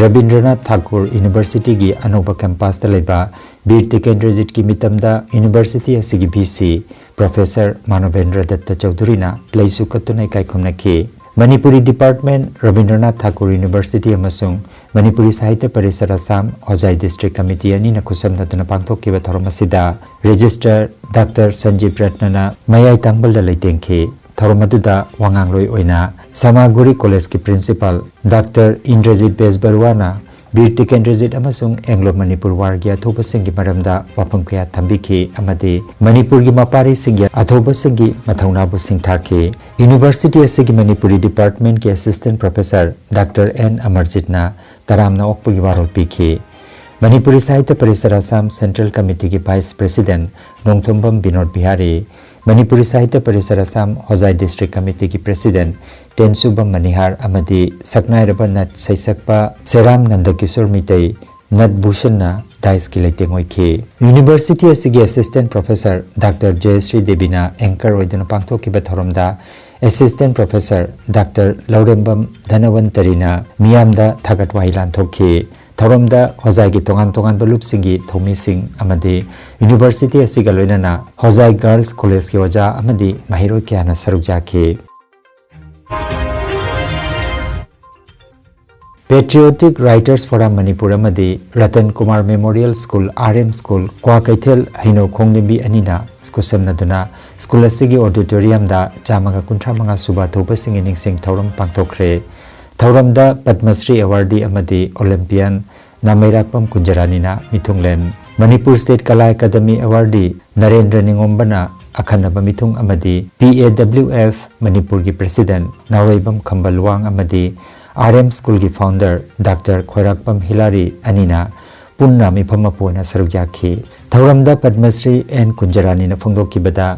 ꯔꯕꯤꯟꯗ꯭ꯔꯅꯥꯊ ꯊꯥꯀꯨꯔ ꯌꯨꯅꯤꯚꯔꯁꯤꯇꯤꯒꯤ ꯑꯅꯧꯕ ꯀꯦꯝꯄꯁꯇ ꯂꯩꯕ ꯕꯤꯔ ꯇꯤꯀꯦꯟꯗ꯭ꯔꯖꯤꯠꯀꯤ ꯃꯤꯇꯝꯗ ꯌꯨꯅꯤꯚꯔꯁꯤꯇꯤ ꯑꯁꯤꯒꯤ ꯚꯤ ꯁꯤ ꯄ꯭ꯔꯣꯐꯦꯁꯔ ꯃꯥꯅꯣꯕꯦꯟꯗ꯭ꯔ ꯗꯠꯇ ꯆꯧꯙꯨꯔꯤꯅ ꯂꯩꯁꯨ ꯀꯠꯇꯨꯅ ꯏꯀꯥꯏ ꯈꯨꯝꯅꯈꯤ꯫ ꯃꯅꯤꯄꯨꯔꯤ ꯗꯤꯄꯥꯔꯠꯃꯦꯟ, ꯔꯕꯤꯟꯗ꯭ꯔꯅꯥꯊ ꯊꯥꯀꯨꯔ ꯌꯨꯅꯤꯚꯔꯁꯤꯇꯤ ꯑꯃꯁꯨꯡ ꯃꯅꯤꯄꯨꯔꯤ ꯁꯥꯍꯤꯇ꯭ꯌ ꯄꯔꯤꯁꯠ ꯑꯁꯥꯝ ꯍꯣꯖꯥꯏ ꯗꯤꯁꯇ꯭ꯔꯤꯛ ꯀꯃꯤꯇꯤ ꯑꯅꯤꯅ ꯈꯨꯠꯁꯝꯅꯗꯨꯅ ꯄꯥꯡꯊꯣꯛꯈꯤꯕ ꯊꯧꯔꯝ ꯑꯁꯤꯗ ꯔꯦꯖꯤꯁꯇ꯭ꯔꯥꯔ ꯗꯥꯛꯇꯔ ꯁꯟꯖꯤꯕ ꯔꯠꯅꯅ ꯃꯌꯥꯏ ꯇꯥꯡꯕꯜꯗ ꯂꯩꯇꯦꯡꯈꯤ꯫ ꯊꯧꯔꯝ ꯑꯗꯨꯗ ꯋꯥꯉꯥꯡꯂꯣꯏ ꯑꯣꯏꯅ ꯁꯃꯥꯒꯨꯔꯤ ꯀꯣꯂꯦꯖꯀꯤ ꯄ꯭ꯔꯤꯟꯁꯤꯄꯥꯜ ꯗꯥꯛꯇꯔ ꯏꯟꯗ꯭ꯔꯖꯤꯠ ꯕꯦꯖꯕꯔꯨꯋꯥꯅ ꯕꯤꯔ ꯇꯤꯀꯦꯟꯗ꯭ꯔꯖꯤꯠ ꯑꯃꯁꯨꯡ ꯑꯦꯡꯒ꯭ꯂꯣ ꯃꯅꯤꯄꯨꯔ ꯋꯥꯔꯒꯤ ꯑꯊꯧꯕꯁꯤꯡꯒꯤ ꯃꯔꯝꯗ ꯋꯥꯐꯝ ꯀꯌꯥ ꯊꯝꯕꯤꯈꯤ ꯑꯃꯗꯤ ꯃꯅꯤꯄꯨꯔꯒꯤ ꯃꯄꯥꯔꯤꯁꯤꯡꯒꯤ ꯑꯊꯧꯕꯁꯤꯡꯒꯤ ꯃꯊꯧꯅꯥꯕꯨ ꯁꯤꯡꯊꯥꯈꯤ꯫ ꯌꯨꯅꯤꯚꯔꯁꯤꯇꯤ ꯑꯁꯤꯒꯤ ꯃꯅꯤꯄꯨꯔꯤ ꯗꯤꯄꯥꯔꯠꯃꯦꯟꯒꯤ ꯑꯦꯁꯤꯁꯇꯦꯟꯠ ꯄ꯭ꯔꯣꯐꯦꯁꯔ ꯗꯥꯛꯇꯔ ꯑꯦꯟ ꯑꯃꯔꯖꯤꯠꯅ ꯇꯔꯥꯝꯅ ꯑꯣꯛꯄꯒꯤ ꯋꯥꯔꯣꯜ ꯄꯤꯈꯤ꯫ ꯃꯅꯤꯄꯨꯔꯤ ꯁꯥꯍꯤꯇ꯭ꯌ ꯄꯔꯤꯁꯠ ꯑꯁꯥꯝ ꯁꯦꯟꯇ꯭ꯔꯦꯜ ꯀꯃꯤꯇꯤꯒꯤ vice president Nongthombam Binod Bihari, Manipuri Sahitya Parishad Assam Hojai district ꯀꯃꯤꯇꯤꯒꯤ ꯄ꯭ꯔꯦꯁꯤꯗꯦꯟꯠ ꯇꯦꯟꯁꯨꯕꯝ ꯃꯅꯤꯍꯥꯔ ꯑꯃꯗꯤ ꯁꯛꯅꯥꯏꯔꯕ ꯅꯠ ꯁꯩꯁꯛꯄ ꯁꯦꯔꯥꯝ ꯅꯟꯗꯀꯤꯁꯣꯔ ꯃꯤꯇꯩ, ꯅꯠ ꯚꯨꯁꯟꯅ ꯗꯥꯏꯁꯀꯤ ꯂꯩꯇꯦꯡ ꯑꯣꯏꯈꯤ꯫ ꯌꯨꯅꯤꯚꯔꯁꯤꯇꯤ ꯑꯁꯤꯒꯤ ꯑꯦꯁꯤꯁꯇꯦꯟꯠ ꯄ꯭ꯔꯣꯐꯦꯁꯔ ꯗꯥꯛꯇꯔ ꯖꯌꯁ꯭ꯔꯤ ꯗꯦꯕꯤꯅ ꯑꯦꯡꯀꯔ ꯑꯣꯏꯗꯨꯅ ꯄꯥꯡꯊꯣꯛꯈꯤꯕ ꯊꯧꯔꯝꯗ ꯑꯦꯁꯤꯁꯇꯦꯟꯠ ꯄ꯭ꯔꯣꯐꯦꯁꯔ ꯗꯥꯛꯇꯔ ꯂꯧꯔꯦꯝꯕꯝ ꯙꯅꯋꯟꯇꯔꯤꯅ ꯃꯤꯌꯥꯝꯗ ꯊꯥꯒꯠ ꯋꯥꯍꯩ ꯂꯥꯟꯊꯣꯛꯈꯤ꯫ ꯊꯧꯔꯝꯗ ꯍꯣꯖꯥꯏꯒꯤ ꯇꯣꯉꯥꯟ ꯇꯣꯉꯥꯟꯕ ꯂꯨꯞꯁꯤꯡꯒꯤ ꯊꯧꯃꯤꯁꯤꯡ ꯑꯃꯗꯤ ꯌꯨꯅꯤꯚꯔꯁꯤꯇꯤ ꯑꯁꯤꯒ ꯂꯣꯏꯅꯅ ꯍꯣꯖꯥꯏ ꯒꯔꯜꯁ ꯀꯣꯂꯦꯖꯀꯤ ꯑꯣꯖꯥ ꯑꯃꯗꯤ ꯃꯍꯩꯔꯣꯏ ꯀꯌꯥꯅ ꯁꯔꯨꯛ ꯌꯥꯈꯤ꯫ Patriotic Writers Forum ꯃꯅꯤꯄꯨꯔ ꯑꯃꯗꯤ Ratan Kumar memorial school, R M school, Kwakeithel ꯍꯩꯅꯧ ꯈꯣꯡꯅꯤꯡꯕꯤ ꯑꯅꯤꯅ ꯈꯨꯠꯁꯝꯅꯗꯨꯅ ꯁ꯭ꯀꯨꯜ ꯑꯁꯤꯒꯤ ꯑꯣꯗꯤꯇꯣꯔꯤꯌꯝꯗ ꯆꯥꯝꯃꯒ ꯀꯨꯟꯊ꯭ꯔꯥ ꯃꯉꯥ ꯁꯨꯕ ꯊꯧꯕꯁꯤꯡꯒꯤ ꯅꯤꯡꯁꯤꯡ ꯊꯧꯔꯝ ꯄꯥꯡꯊꯣꯛꯈ꯭ꯔꯦ꯫ ꯊꯧꯔꯝꯗ ꯄꯗꯃꯁ꯭ꯔꯤ ꯑꯦꯋꯥꯔꯗꯤ ꯑꯃꯗꯤ Olympian ꯅꯥꯃꯩꯔꯥꯛꯄꯝ ꯀꯨꯟꯖꯔꯥꯅꯤꯅ ꯃꯤꯊꯨꯡꯂꯦꯟ, Manipur state Kala academy ꯑꯦꯋꯥꯔꯗꯤ Narendra ꯅꯤꯉꯣꯝꯕꯅ ꯑꯈꯟꯅꯕ ꯃꯤꯊꯨꯡ ꯑꯃꯗꯤ P A W F ꯃꯅꯤꯄꯨꯔꯒꯤ president ꯅꯥꯎꯔꯩꯕꯝ ꯈꯝꯕ ꯂꯨꯋꯥꯡ ꯑꯃꯗꯤ R M schoolꯒꯤ founder Doctor ꯈꯣꯏꯔꯥꯛꯄꯝ ꯍꯤꯂꯥꯔꯤ ꯑꯅꯤꯅ ꯄꯨꯟꯅ ꯃꯤꯐꯝ ꯃꯄꯨ ꯑꯣꯏꯅ ꯁꯔꯨꯛ ꯌꯥꯈꯤ꯫ ꯊꯧꯔꯝꯗ ꯄꯗꯃꯁ꯭ꯔꯤ N ꯀꯨꯟꯖꯔꯥꯅꯤꯅ ꯐꯣꯡꯗꯣꯛꯈꯤꯕꯗ,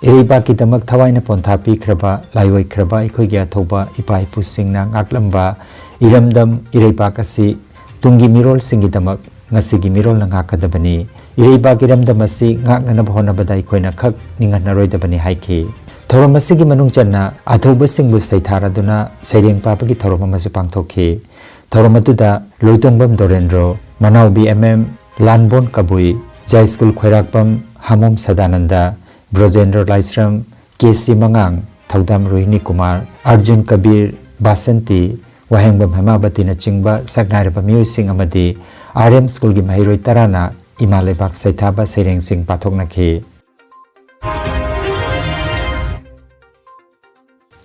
ꯏꯔꯩꯕꯥꯛꯀꯤꯗꯃꯛ ꯊꯋꯥꯏꯅ ꯄꯣꯟꯊꯥ ꯄꯤꯈ꯭ꯔꯕ ꯂꯥꯏꯑꯣꯏꯈ꯭ꯔꯕ ꯑꯩꯈꯣꯏꯒꯤ ꯑꯊꯧꯕ ꯏꯄꯥ ꯏꯄꯨꯁꯤꯡꯅ ꯉꯥꯛꯂꯝꯕ ꯏꯔꯝꯗꯝ ꯏꯔꯩꯕꯥꯛ ꯑꯁꯤ ꯇꯨꯡꯒꯤ ꯃꯤꯔꯣꯜꯁꯤꯡꯒꯤꯗꯃꯛ ꯉꯁꯤꯒꯤ ꯃꯤꯔꯣꯜꯅ ꯉꯥꯛꯀꯗꯕꯅꯤ꯫ ꯏꯔꯩꯕꯥꯛ ꯏꯔꯝꯗꯝ ꯑꯁꯤ ꯉꯥꯛꯅꯅꯕ ꯍꯣꯠꯅꯕꯗ ꯑꯩꯈꯣꯏꯅ ꯈꯛ ꯅꯤꯡꯍꯟꯅꯔꯣꯏꯗꯕꯅꯤ ꯍꯥꯏꯈꯤ꯫ ꯊꯧꯔꯝ ꯑꯁꯤꯒꯤ ꯃꯅꯨꯡ ꯆꯟꯅ ꯑꯊꯧꯕꯁꯤꯡꯕꯨ ꯁꯩꯊꯥꯔꯗꯨꯅ ꯁꯩꯔꯦꯡ ꯄꯥꯕꯒꯤ ꯊꯧꯔꯝ ꯑꯃꯁꯨ ꯄꯥꯡꯊꯣꯛꯈꯤ꯫ ꯊꯧꯔꯝ ꯑꯗꯨꯗ ꯂꯣꯏꯇꯣꯡꯕꯝ ꯗꯣꯔꯦꯟꯗ꯭ꯔꯣ, ꯃꯅꯥꯎꯕꯤ M M, ꯂꯥꯟꯕꯣꯟ ꯀꯕꯨꯏ, ꯖꯥꯏꯁ꯭ꯀꯨꯜ ꯈꯣꯏꯔꯥꯛꯄꯝ, ꯍꯥꯃꯣꯝ ꯁꯗꯥꯅꯟꯗ, ꯕ꯭ꯔꯣꯖꯦꯟꯗ꯭ꯔꯣ ꯂꯥꯏꯁ꯭ꯔꯝ, K C ꯃꯉꯥꯡ, ꯊꯧꯗꯥꯝ ꯔꯣꯍꯤꯅꯤ ꯀꯨꯃꯥꯔ, ꯑꯔꯖꯨꯟ ꯀꯕꯤꯔ, ꯕꯥꯁꯟꯇꯤ, ꯋꯥꯍꯦꯡꯕꯝ ꯍꯦꯃꯥꯕꯇꯤꯅꯆꯤꯡꯕ ꯁꯛꯅꯥꯏꯔꯕ ꯃꯤꯑꯣꯏꯁꯤꯡ ꯑꯃꯗꯤ R M schoolꯒꯤ ꯃꯍꯩꯔꯣꯏ ꯇꯔꯥꯅ ꯏꯃꯥ ꯂꯩꯕꯥꯛ ꯁꯩꯊꯥꯕ ꯁꯩꯔꯦꯡꯁꯤꯡ ꯄꯥꯊꯣꯛꯅꯈꯤ꯫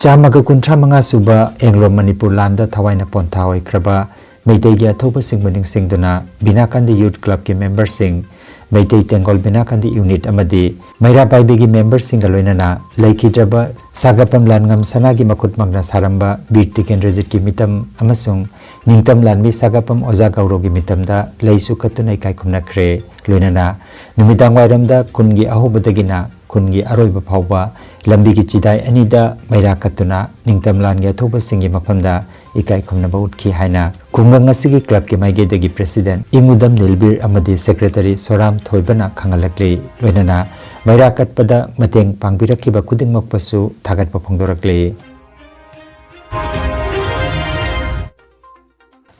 ꯆꯥꯝꯃꯒ ꯀꯨꯟꯊ꯭ꯔꯥ ꯃꯉꯥ ꯁꯨꯕ ꯑꯦꯡꯒ꯭ꯂꯣ ꯃꯅꯤꯄꯨꯔ ꯂꯥꯟꯗ ꯊꯋꯥꯏꯅ ꯄꯣꯟꯊꯥ ꯑꯣꯏꯈ꯭ꯔꯕ ꯃꯩꯇꯩꯒꯤ ꯑꯊꯧꯕꯁꯤꯡꯕꯨ ꯅꯤꯡꯁꯤꯡꯗꯨꯅ ꯕꯤꯅꯥꯀꯥꯟꯗ Youth Clubꯀꯤ memberꯁꯤꯡ, ꯃꯩꯇꯩ ꯇꯦꯡꯒꯣꯜ ꯕꯤꯅꯥꯀꯥꯟꯗ unit ꯑꯃꯗꯤ ꯃꯩꯔꯥ ꯄꯥꯏꯕꯤꯒꯤ memberꯁꯤꯡꯒ ꯂꯣꯏꯅꯅ ꯂꯩꯈꯤꯗ꯭ꯔꯕ ꯁꯥꯒꯥꯄꯝ ꯂꯥꯟꯉꯝ ꯁꯅꯥꯒꯤ ꯃꯈꯨꯠꯃꯛꯅ ꯁꯥꯔꯝꯕ ꯕꯤꯔ ꯇꯤꯀꯦꯟꯗ꯭ꯔꯖꯤꯠꯀꯤ ꯃꯤꯇꯝ ꯑꯃꯁꯨꯡ ꯅꯤꯡꯇꯝ ꯂꯥꯟꯃꯤ ꯁꯥꯒꯥꯄꯝ ꯑꯣꯖꯥ ꯒꯧꯔꯣꯒꯤ ꯃꯤꯇꯝꯗ ꯂꯩꯁꯨ ꯀꯠꯇꯨꯅ ꯏꯀꯥꯏ ꯈꯨꯝꯅꯈ꯭ꯔꯦ꯫ ꯂꯣꯏꯅꯅ ꯅꯨꯃꯤꯗꯥꯡ ꯋꯥꯏꯔꯝꯗ ꯈꯨꯟꯒꯤ ꯑꯍꯧꯕꯗꯒꯤꯅ ꯈꯨꯟꯒꯤ ꯑꯔꯣꯏꯕ ꯐꯥꯎꯕ ꯂꯝꯕꯤꯒꯤ ꯆꯤꯗꯥꯏ ꯑꯅꯤꯗ ꯃꯩꯔꯥ ꯀꯠꯇꯨꯅ ꯅꯤꯡꯇꯝ ꯂꯥꯟꯒꯤ ꯑꯊꯧꯕꯁꯤꯡꯒꯤ ꯃꯐꯝꯗ ꯏꯀꯥꯏ ꯈꯨꯝꯅꯕ ꯎꯠꯈꯤ ꯍꯥꯏꯅ ꯈꯨꯡꯒꯪ ꯑꯁꯤꯒꯤ clubꯀꯤ ꯃꯥꯏꯀꯩꯗꯒꯤ president ꯏꯉꯨꯗꯝ ꯅꯤꯜꯕꯤꯔ ꯑꯃꯗꯤ secretary ꯁꯣꯔꯥꯝ ꯊꯣꯏꯕꯅ ꯈꯪꯍꯜꯂꯛꯂꯤ꯫ ꯂꯣꯏꯅꯅ ꯃꯩꯔꯥ ꯀꯠꯄꯗ ꯃꯇꯦꯡ ꯄꯥꯡꯕꯤꯔꯛꯈꯤꯕ ꯈꯨꯗꯤꯡꯃꯛꯄꯨꯁꯨ ꯊꯥꯒꯠꯄ ꯐꯣꯡꯗꯣꯔꯛꯂꯤ꯫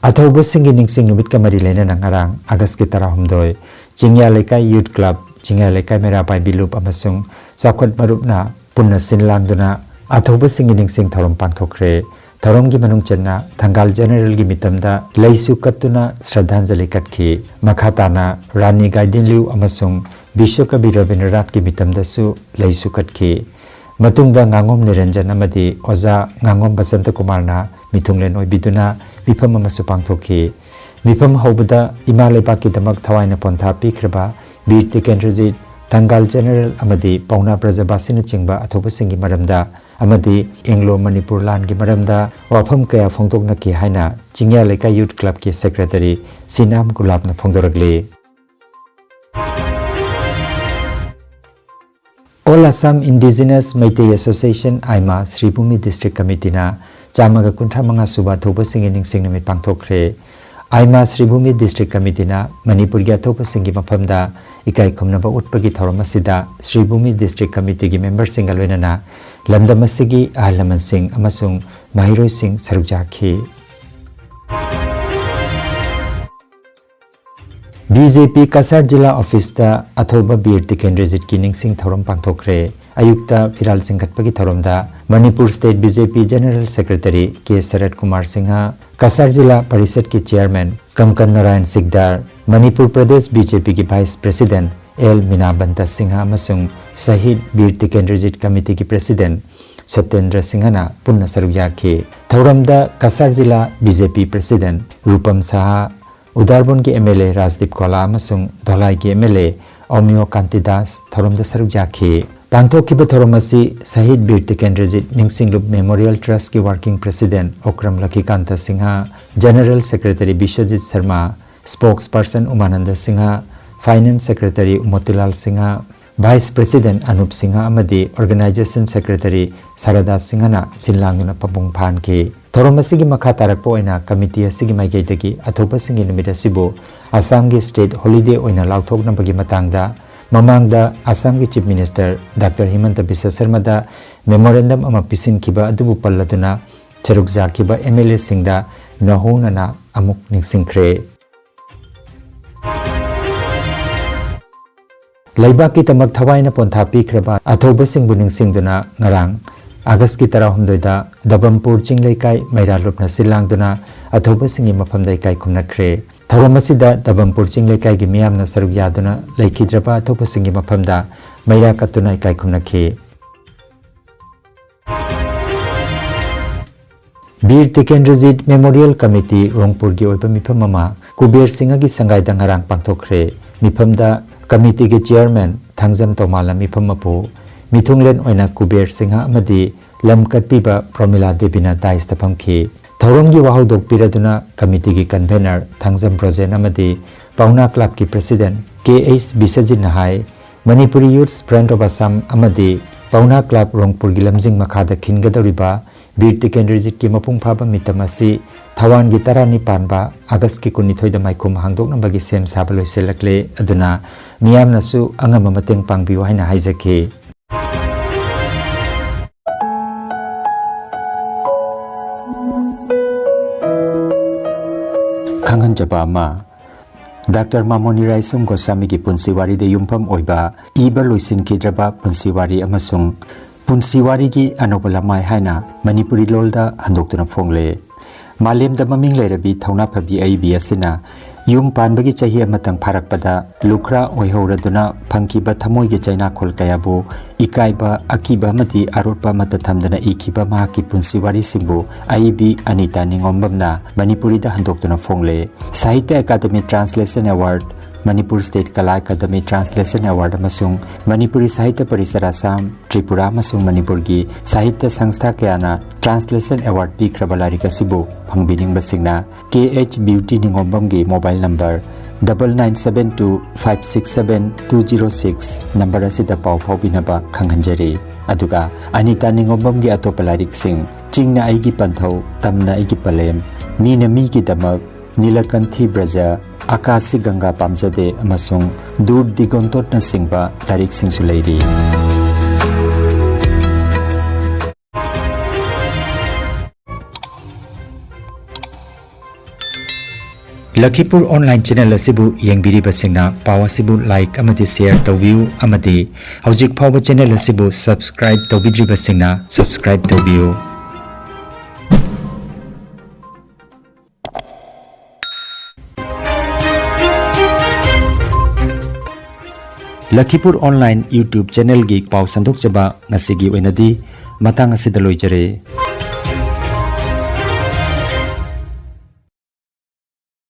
ꯑꯊꯧꯕꯁꯤꯡꯒꯤ ꯅꯤꯡꯁꯤꯡ ꯅꯨꯃꯤꯠꯀ ꯃꯔꯤ ꯂꯩꯅꯅ ꯉꯔꯥꯡ ꯑꯥꯒꯁꯀꯤ ꯇꯔꯥꯍꯨꯝꯗꯣꯏ, ꯆꯤꯡꯌꯥ ꯂꯩꯀꯥꯏ Youth Club, ꯆꯤꯡꯌꯥ ꯂꯩꯀꯥꯏ ꯃꯩꯔꯥ ꯄꯥꯏꯕꯤ ꯂꯨꯞ ꯑꯃꯁꯨꯡ ꯆꯥꯎꯈꯠ ꯃꯔꯨꯞꯅ ꯄꯨꯟꯅ ꯁꯤꯟ ꯂꯥꯡꯗꯨꯅ ꯑꯊꯧꯕꯁꯤꯡꯒꯤ ꯅꯤꯡꯁꯤꯡ ꯊꯧꯔꯝ ꯄꯥꯡꯊꯣꯛꯈ꯭ꯔꯦ꯫ ꯊꯧꯔꯝꯒꯤ ꯃꯅꯨꯡ ꯆꯟꯅ ꯊꯪꯒꯥꯜ generalꯒꯤ ꯃꯤꯇꯝꯗ ꯂꯩꯁꯨ ꯀꯠꯇꯨꯅ ꯁ꯭ꯔꯗꯥꯟꯖꯂꯤ ꯀꯠꯈꯤ꯫ ꯃꯈꯥ ꯇꯥꯅ ꯔꯥꯅꯤ ꯒꯥꯏꯗꯤꯟꯂꯤꯎ ꯑꯃꯁꯨꯡ ꯕꯤꯁ꯭ꯋꯀꯕꯤ ꯔꯕꯤꯟꯗ꯭ꯔꯅꯥꯊꯀꯤ ꯃꯤꯇꯝꯗꯁꯨ ꯂꯩꯁꯨ ꯀꯠꯈꯤ꯫ ꯃꯇꯨꯡꯗ ꯉꯥꯉꯣꯝ ꯅꯤꯔꯟꯖꯟ ꯑꯃꯗꯤ ꯑꯣꯖꯥ ꯉꯥꯉꯣꯝ ꯕꯁꯟꯇ ꯀꯨꯃꯥꯔꯅ ꯃꯤꯊꯨꯡꯂꯦꯟ ꯑꯣꯏꯕꯤꯗꯨꯅ ꯃꯤꯐꯝ ꯑꯃꯁꯨ ꯄꯥꯡꯊꯣꯛꯈꯤ꯫ ꯃꯤꯐꯝ ꯍꯧꯕꯗ ꯏꯃꯥ ꯂꯩꯕꯥꯛꯀꯤꯗꯃꯛ ꯊꯋꯥꯏꯅ ꯄꯣꯟꯊꯥ ꯄꯤꯈ꯭ꯔꯕ ꯕꯤꯔ ꯇꯤꯀꯦꯟꯗ꯭ꯔꯖꯤꯠ, ꯊꯪꯒꯥꯜ ꯖꯦꯅꯔꯦꯜ ꯑꯃꯗꯤ ꯄꯥꯎꯅꯥ ꯕ꯭ꯔꯖꯕꯥꯁꯤꯅꯆꯤꯡꯕ ꯑꯊꯧꯕꯁꯤꯡꯒꯤ ꯃꯔꯝꯗ ꯑꯃꯗꯤ ꯑꯦꯡꯒ꯭ꯂꯣ ꯃꯅꯤꯄꯨꯔ ꯂꯥꯟꯒꯤ ꯃꯔꯝꯗ ꯋꯥꯐꯝ ꯀꯌꯥ ꯐꯣꯡꯗꯣꯛꯅꯈꯤ ꯍꯥꯏꯅ ꯆꯤꯡꯌꯥ ꯂꯩꯀꯥꯏ ꯌꯨꯠ ꯀ꯭ꯂꯕꯀꯤ ꯁꯦꯀ꯭ꯔꯦꯇꯔꯤ ꯁꯤꯅꯥꯝ ꯒꯨꯂꯥꯞꯅ ꯐꯣꯡꯗꯣꯔꯛꯂꯤ꯫ All Assam Indigenous Meitei Association, AIMA, Sribhumi district ꯀꯃꯤꯇꯤꯅ ꯆꯥꯝꯃꯒ ꯀꯨꯟꯊ꯭ꯔꯥ ꯃꯉꯥ ꯁꯨꯕ ꯑꯊꯧꯕꯁꯤꯡꯒꯤ ꯅꯤꯡꯁꯤꯡ ꯅꯨꯃꯤꯠ ꯄꯥꯡꯊꯣꯛꯈ꯭ꯔꯦ꯫ ꯑꯥꯏꯃꯥ ꯁ꯭ꯔꯤꯚꯨꯃꯤ ꯗꯤꯁꯇ꯭ꯔꯤꯛ ꯀꯃꯤꯇꯤꯅ ꯃꯅꯤꯄꯨꯔꯒꯤ ꯑꯊꯧꯕꯁꯤꯡꯒꯤ ꯃꯐꯝꯗ ꯏꯀꯥꯏ ꯈꯨꯝꯅꯕ ꯎꯠꯄꯒꯤ ꯊꯧꯔꯝ ꯑꯁꯤꯗ ꯁ꯭ꯔꯤꯚꯨꯃꯤ ꯗꯤꯁꯇ꯭ꯔꯤꯛ ꯀꯃꯤꯇꯤꯒꯤ ꯃꯦꯝꯕꯔꯁꯤꯡꯒ ꯂꯣꯏꯅꯅ ꯂꯝꯗꯝ ꯑꯁꯤꯒꯤ ꯑꯍꯜ ꯂꯃꯟꯁꯤꯡ ꯑꯃꯁꯨꯡ ꯃꯍꯩꯔꯣꯏꯁꯤꯡ ꯁꯔꯨꯛ ꯌꯥꯈꯤ꯫ ꯕꯤ ꯖꯦ ꯄꯤ ꯀꯁꯥꯔ ꯖꯤꯂꯥ ꯑꯣꯐꯤꯁꯇ ꯑꯊꯧꯕ ꯕꯤꯔ ꯇꯤꯀꯦꯟꯗ꯭ꯔꯖꯤꯠꯀꯤ ꯅꯤꯡꯁꯤꯡ ꯊꯧꯔꯝ ꯄꯥꯡꯊꯣꯛꯈ꯭ꯔꯦ꯫ ꯑꯌꯨꯛꯇ ꯐꯤꯔꯥꯜ ꯆꯤꯡꯈꯠꯄꯒꯤ ꯊꯧꯔꯝꯗ Manipur state B J P general secretary K Sarat Kumar Singh, Cachar Zila ꯄꯔꯤꯁꯠꯀꯤ chairman Kankan Narayan Sikdar, Manipur Pradesh B J ꯄꯤꯒꯤ vice president L Minabanta Singh ꯑꯃꯁꯨꯡ ꯁꯍꯤꯗ ꯕꯤꯔ ꯇꯤꯀꯦꯟꯗ꯭ꯔꯖꯤꯠ ꯀꯃꯤꯇꯤꯒꯤ ꯄ꯭ꯔꯦꯁꯤꯗꯦꯟꯠ ꯁꯇꯦꯟꯗ꯭ꯔ ꯁꯤꯡꯍꯅ ꯄꯨꯟꯅ ꯁꯔꯨꯛ ꯌꯥꯈꯤ꯫ ꯊꯧꯔꯝꯗ Cachar Zila B J P president Rupam Saha, ꯎꯗꯥꯔꯕꯣꯟꯒꯤ M L A Rajdeep Goala ꯑꯃꯁꯨꯡ ꯙꯣꯂꯥꯏꯒꯤ ꯑꯦꯝ ꯑꯦꯜ ꯑꯦ ꯑꯣꯃꯤꯌꯣ ꯀꯥꯟꯇꯤꯗꯥꯁ ꯊꯧꯔꯝꯗ ꯁꯔꯨꯛ ꯌꯥꯈꯤ꯫ ꯄꯥꯡꯊꯣꯛꯈꯤꯕ ꯊꯧꯔꯝ ꯑꯁꯤ ꯁꯍꯤꯗ ꯕꯤꯔ ꯇꯤꯀꯦꯟꯗ꯭ꯔꯖꯤꯠ ꯅꯤꯡꯁꯤꯡꯂꯨꯞ ꯃꯦꯃꯣꯔꯤꯌꯦꯜ ꯇ꯭ꯔꯁꯀꯤ working president Okram Lakhikanta Singh, general secretary Biswajit Sharma, spokesperson Umananda Singh, finance secretary Motilal Singh, vice president Anup Singh ꯑꯃꯗꯤ ꯑꯣꯔꯒꯅꯥꯏꯖꯦꯁꯟ ꯁꯦꯀ꯭ꯔꯦꯇꯔꯤ ꯁꯥꯔꯗꯥ ꯁꯤꯡꯍꯅ ꯁꯤꯜ ꯂꯥꯡꯗꯨꯅ ꯄꯥꯕꯨꯡ ꯐꯥꯍꯟꯈꯤ꯫ ꯊꯧꯔꯝ ꯑꯁꯤꯒꯤ ꯃꯈꯥ ꯇꯥꯔꯛꯄ ꯑꯣꯏꯅ ꯀꯃꯤꯇꯤ ꯑꯁꯤꯒꯤ ꯃꯥꯏꯀꯩꯗꯒꯤ ꯑꯊꯧꯕꯁꯤꯡꯒꯤ ꯅꯨꯃꯤꯠ ꯑꯁꯤꯕꯨ ꯑꯁꯥꯝꯒꯤ ꯁ꯭ꯇꯦꯠ ꯍꯣꯂꯤꯗꯦ ꯑꯣꯏꯅ ꯂꯥꯎꯊꯣꯛꯅꯕꯒꯤ ꯃꯇꯥꯡꯗ ꯃꯃꯥꯡꯗ ꯑꯁꯥꯝꯒꯤ chief minister doctor ꯍꯤꯃꯟꯇ Visva ꯁꯔꯃꯗ memorandum ꯑꯃ ꯄꯤꯁꯤꯟꯈꯤꯕ ꯑꯗꯨꯕꯨ ꯄꯜꯂꯗꯨꯅ ꯁꯔꯨꯛ ꯌꯥꯈꯤꯕ ꯑꯦꯝ ꯑꯦꯜ ꯑꯦꯁꯤꯡꯗ ꯅꯧꯍꯧꯅꯅ ꯑꯃꯨꯛ ꯅꯤꯡꯁꯤꯡꯈ꯭ꯔꯦ꯫ ꯂꯩꯕꯥꯛꯀꯤꯗꯃꯛ ꯊꯋꯥꯏꯅ ꯄꯣꯟꯊꯥ ꯄꯤꯈ꯭ꯔꯕ ꯑꯊꯧꯕꯁꯤꯡꯕꯨ ꯅꯤꯡꯁꯤꯡꯗꯨꯅ ꯉꯔꯥꯡ ꯑꯥꯒꯁꯀꯤ ꯇꯔꯥꯍꯨꯝꯗꯣꯏꯗ ꯗꯕꯝꯄꯨꯔ ꯆꯤꯡ ꯂꯩꯀꯥꯏ ꯃꯩꯔꯥ ꯂꯨꯞꯅ ꯁꯤꯜ ꯂꯥꯡꯗꯨꯅ ꯑꯊꯧꯕꯁꯤꯡꯒꯤ ꯃꯐꯝꯗ ꯏꯀꯥꯏ ꯈꯨꯝꯅꯈ꯭ꯔꯦ꯫ ꯊꯧꯔꯝ ꯑꯁꯤꯗ ꯗꯕꯝꯄꯨꯔ ꯆꯤꯡ ꯂꯩꯀꯥꯏꯒꯤ ꯃꯤꯌꯥꯝꯅ ꯁꯔꯨꯛ ꯌꯥꯗꯨꯅ ꯂꯩꯈꯤꯗ꯭ꯔꯕ ꯑꯊꯧꯕꯁꯤꯡꯒꯤ ꯃꯐꯝꯗ ꯃꯩꯔꯥ ꯀꯠꯇꯨꯅ ꯏꯀꯥꯏ ꯈꯨꯝꯅꯈꯤ꯫ ꯕꯤꯔ ꯇꯤꯀꯦꯟꯗ꯭ꯔꯖꯤꯠ ꯃꯦꯃꯣꯔꯤꯌꯦꯜ ꯀꯃꯤꯇꯤ ꯔꯣꯡꯄꯨꯔꯒꯤ ꯑꯣꯏꯕ ꯃꯤꯐꯝ ꯑꯃ ꯀꯨꯕꯦꯔ ꯁꯤꯡꯍꯒꯤ ꯁꯪꯒꯥꯏꯗ ꯉꯔꯥꯡ ꯄꯥꯡꯊꯣꯛꯈ꯭ꯔꯦ꯫ ꯃꯤꯐꯝꯗ ꯀꯃꯤꯇꯤꯒꯤ ꯆꯤꯌꯔꯃꯦꯟ ꯊꯥꯡꯖꯝ ꯇꯣꯃꯥꯂꯝ ꯏꯐꯝ ꯃꯄꯨ, ꯃꯤꯊꯨꯡꯂꯦꯟ ꯑꯣꯏꯅ ꯀꯨꯕꯦꯔ ꯁꯤꯡꯍ ꯑꯃꯗꯤ ꯂꯝ ꯀꯠꯄꯤꯕ ꯄ꯭ꯔꯣꯃꯤꯂꯥ ꯗꯦꯕꯤꯅ ꯗꯥꯏꯁꯇ ꯐꯝꯈꯤ꯫ ꯊꯧꯔꯝꯒꯤ ꯋꯥꯍꯧꯗꯣꯛ ꯄꯤꯔꯗꯨꯅ ꯀꯃꯤꯇꯤꯒꯤ ꯀꯟꯚꯦꯅꯔ ꯊꯥꯡꯖꯝ ꯕ꯭ꯔꯣꯖꯦꯟ ꯑꯃꯗꯤ ꯄꯥꯎꯅꯥ ꯀ꯭ꯂꯕꯀꯤ ꯄ꯭ꯔꯦꯁꯤꯗꯦꯟꯠ ꯀꯦ ꯑꯩꯆ ꯕꯤꯁꯖꯤꯠꯅ ꯍꯥꯏ, Manipuri youths front of Assam ꯑꯃꯗꯤ ꯄꯥꯎꯅꯥ ꯀ꯭ꯂꯕ ꯔꯣꯡꯄꯨꯔꯒꯤ ꯂꯝꯖꯤꯡ ꯃꯈꯥꯗ ꯈꯤꯟꯒꯗꯧꯔꯤꯕ ꯕꯤꯔ ꯇꯤꯀꯦꯟꯗ꯭ꯔꯖꯤꯠꯀꯤ ꯃꯄꯨꯡ ꯐꯥꯕ ꯃꯤꯇꯝ ꯑꯁꯤ ꯊꯧꯋꯥꯟꯒꯤ ꯇꯔꯥꯅꯤ ꯄꯥꯟꯕ ꯑꯥꯒꯁꯀꯤ ꯀꯨꯟꯅꯤꯊꯣꯏꯗ ꯃꯥꯏꯈꯨꯝ ꯍꯥꯡꯗꯣꯛꯅꯕꯒꯤ ꯁꯦꯝ ꯁꯥꯕ ꯂꯣꯏꯁꯤꯜꯂꯛꯂꯦ꯫ ꯑꯗꯨꯅ ꯃꯤꯌꯥꯝꯅꯁꯨ ꯑꯉꯝꯕ ꯃꯇꯦꯡ ꯄꯥꯡꯕꯤꯌꯨ ꯍꯥꯏꯅ ꯍꯥꯏꯖꯈꯤ꯫ ꯈꯪꯍꯟꯖꯕ ꯑꯃ, ꯗꯥꯛꯇꯔ ꯃꯥꯃꯣꯅꯤ ꯔꯥꯏꯁꯣꯝ ꯒꯣꯁꯥꯃꯤꯒꯤ ꯄꯨꯟꯁꯤ ꯋꯥꯔꯤꯗ ꯌꯨꯝꯐꯝ ꯑꯣꯏꯕ ꯏꯕ ꯂꯣꯏꯁꯤꯟꯈꯤꯗ꯭ꯔꯕ ꯄꯨꯟꯁꯤ ꯋꯥꯔꯤ ꯑꯃꯁꯨꯡ ꯄꯨꯟꯁꯤ ꯋꯥꯔꯤꯒꯤ ꯑꯅꯧꯕ ꯂꯃꯥꯏ ꯍꯥꯏꯅ ꯃꯅꯤꯄꯨꯔꯤ ꯂꯣꯜꯗ ꯍꯟꯗꯣꯛꯇꯨꯅ ꯐꯣꯡꯂꯦ꯫ ꯃꯥꯂꯦꯝꯗ ꯃꯃꯤꯡ ꯂꯩꯔꯕꯤ ꯊꯧꯅꯥ ꯐꯕꯤ ꯑꯏꯕꯤ ꯑꯁꯤꯅ ꯌꯨꯝ ꯄꯥꯟꯕꯒꯤ ꯆꯍꯤ ꯑꯃꯇꯪ ꯐꯥꯔꯛꯄꯗ ꯂꯨꯈ꯭ꯔꯥ ꯑꯣꯏꯍꯧꯔꯗꯨꯅ ꯐꯪꯈꯤꯕ ꯊꯃꯣꯏꯒꯤ ꯆꯩꯅꯥꯈꯣꯜ ꯀꯌꯥꯕꯨ ꯏꯀꯥꯏꯕ, ꯑꯀꯤꯕ ꯑꯃꯗꯤ ꯑꯔꯣꯠꯄ ꯑꯃꯠꯇ ꯊꯝꯗꯅ ꯏꯈꯤꯕ ꯃꯍꯥꯛꯀꯤ ꯄꯨꯟꯁꯤ ꯋꯥꯔꯤꯁꯤꯡꯕꯨ ꯑꯏꯕꯤ ꯑꯅꯤꯇꯥ ꯅꯤꯉꯣꯝꯕꯝꯅ ꯃꯅꯤꯄꯨꯔꯤꯗ ꯍꯟꯗꯣꯛꯇꯨꯅ ꯐꯣꯡꯂꯦ꯫ Sahitya academy translation award, Manipur state Kala academy translation award ꯑꯃꯁꯨꯡ ꯃꯅꯤꯄꯨꯔꯤ ꯁꯥꯍꯤꯇ꯭ꯌ ꯄꯔꯤꯁꯗ ꯑꯁꯥꯝ, ꯇ꯭ꯔꯤꯄꯨꯔꯥ ꯑꯃꯁꯨꯡ ꯃꯅꯤꯄꯨꯔꯒꯤ ꯁꯥꯍꯤꯇ꯭ꯌ ꯁꯪꯁꯊꯥ ꯀꯌꯥꯅ ꯇ꯭ꯔꯥꯟꯁꯂꯦꯁꯟ ꯑꯦꯋꯥꯔꯗ ꯄꯤꯈ꯭ꯔꯕ ꯂꯥꯏꯔꯤꯛ ꯑꯁꯤꯕꯨ ꯐꯪꯕꯤꯅꯤꯡꯕꯁꯤꯡꯅ ꯀꯦ ꯑꯩꯆ ꯕ꯭ꯌꯨꯇꯤ ꯅꯤꯉꯣꯝꯕꯝꯒꯤ mobile number double nine seven two five six seven two zero six number ꯑꯁꯤꯗ ꯄꯥꯎ ꯐꯥꯎꯕꯤꯅꯕ ꯈꯪꯍꯟꯖꯔꯤ꯫ ꯑꯗꯨꯒ ꯑꯅꯤꯇꯥ ꯅꯤꯉꯣꯝꯕꯝꯒꯤ ꯑꯇꯣꯞꯄ ꯂꯥꯏꯔꯤꯛꯁꯤꯡ, ꯆꯤꯡꯅ ꯑꯩꯒꯤ ꯄꯟꯊꯧ, ꯇꯝꯅ ꯑꯩꯒꯤ ꯄꯂꯦꯝ, ꯃꯤꯅ ꯃꯤꯒꯤꯗꯃꯛ, ꯅꯤꯂꯀꯟꯊꯤ ꯕ꯭ꯔꯖ, ꯑꯀꯥꯁꯤ ꯒꯪꯒꯥ ꯄꯥꯝꯖꯗꯦ ꯑꯃꯁꯨꯡ ꯗꯨꯔ ꯗꯤꯒꯣꯟꯇꯣꯠꯅꯆꯤꯡꯕ ꯂꯥꯏꯔꯤꯛꯁꯤꯡꯁꯨ ꯂꯩꯔꯤ꯫ ꯂꯈꯤꯄꯨꯔ ꯑꯣꯟꯂꯥꯏꯟ ꯆꯦꯅꯦꯜ ꯑꯁꯤꯕꯨ ꯌꯦꯡꯕꯤꯔꯤꯕꯁꯤꯡꯅ ꯄꯥꯎ ꯑꯁꯤꯕꯨ ꯂꯥꯏꯛ ꯑꯃꯗꯤ ꯁꯦꯌꯔ ꯇꯧꯕꯤꯌꯨ, ꯑꯃꯗꯤ ꯍꯧꯖꯤꯛ ꯐꯥꯎꯕ ꯆꯦꯅꯦꯜ ꯑꯁꯤꯕꯨ ꯁꯕꯁꯀ꯭ꯔꯥꯏꯕ ꯇꯧꯕꯤꯗ꯭ꯔꯤꯕꯁꯤꯡꯅ ꯁꯕꯁꯀ꯭ꯔꯥꯏꯕ ꯇꯧꯕꯤꯌꯨ꯫ ꯂꯈꯤꯄꯨꯔ ꯑꯣꯟꯂꯥꯏꯟ YouTube ꯆꯦꯅꯦꯜꯒꯤ ꯄꯥꯎ ꯁꯟꯗꯣꯛꯆꯕ ꯉꯁꯤꯒꯤ ꯑꯣꯏꯅꯗꯤ ꯃꯇꯥꯡ ꯑꯁꯤꯗ ꯂꯣꯏꯖꯔꯦ꯫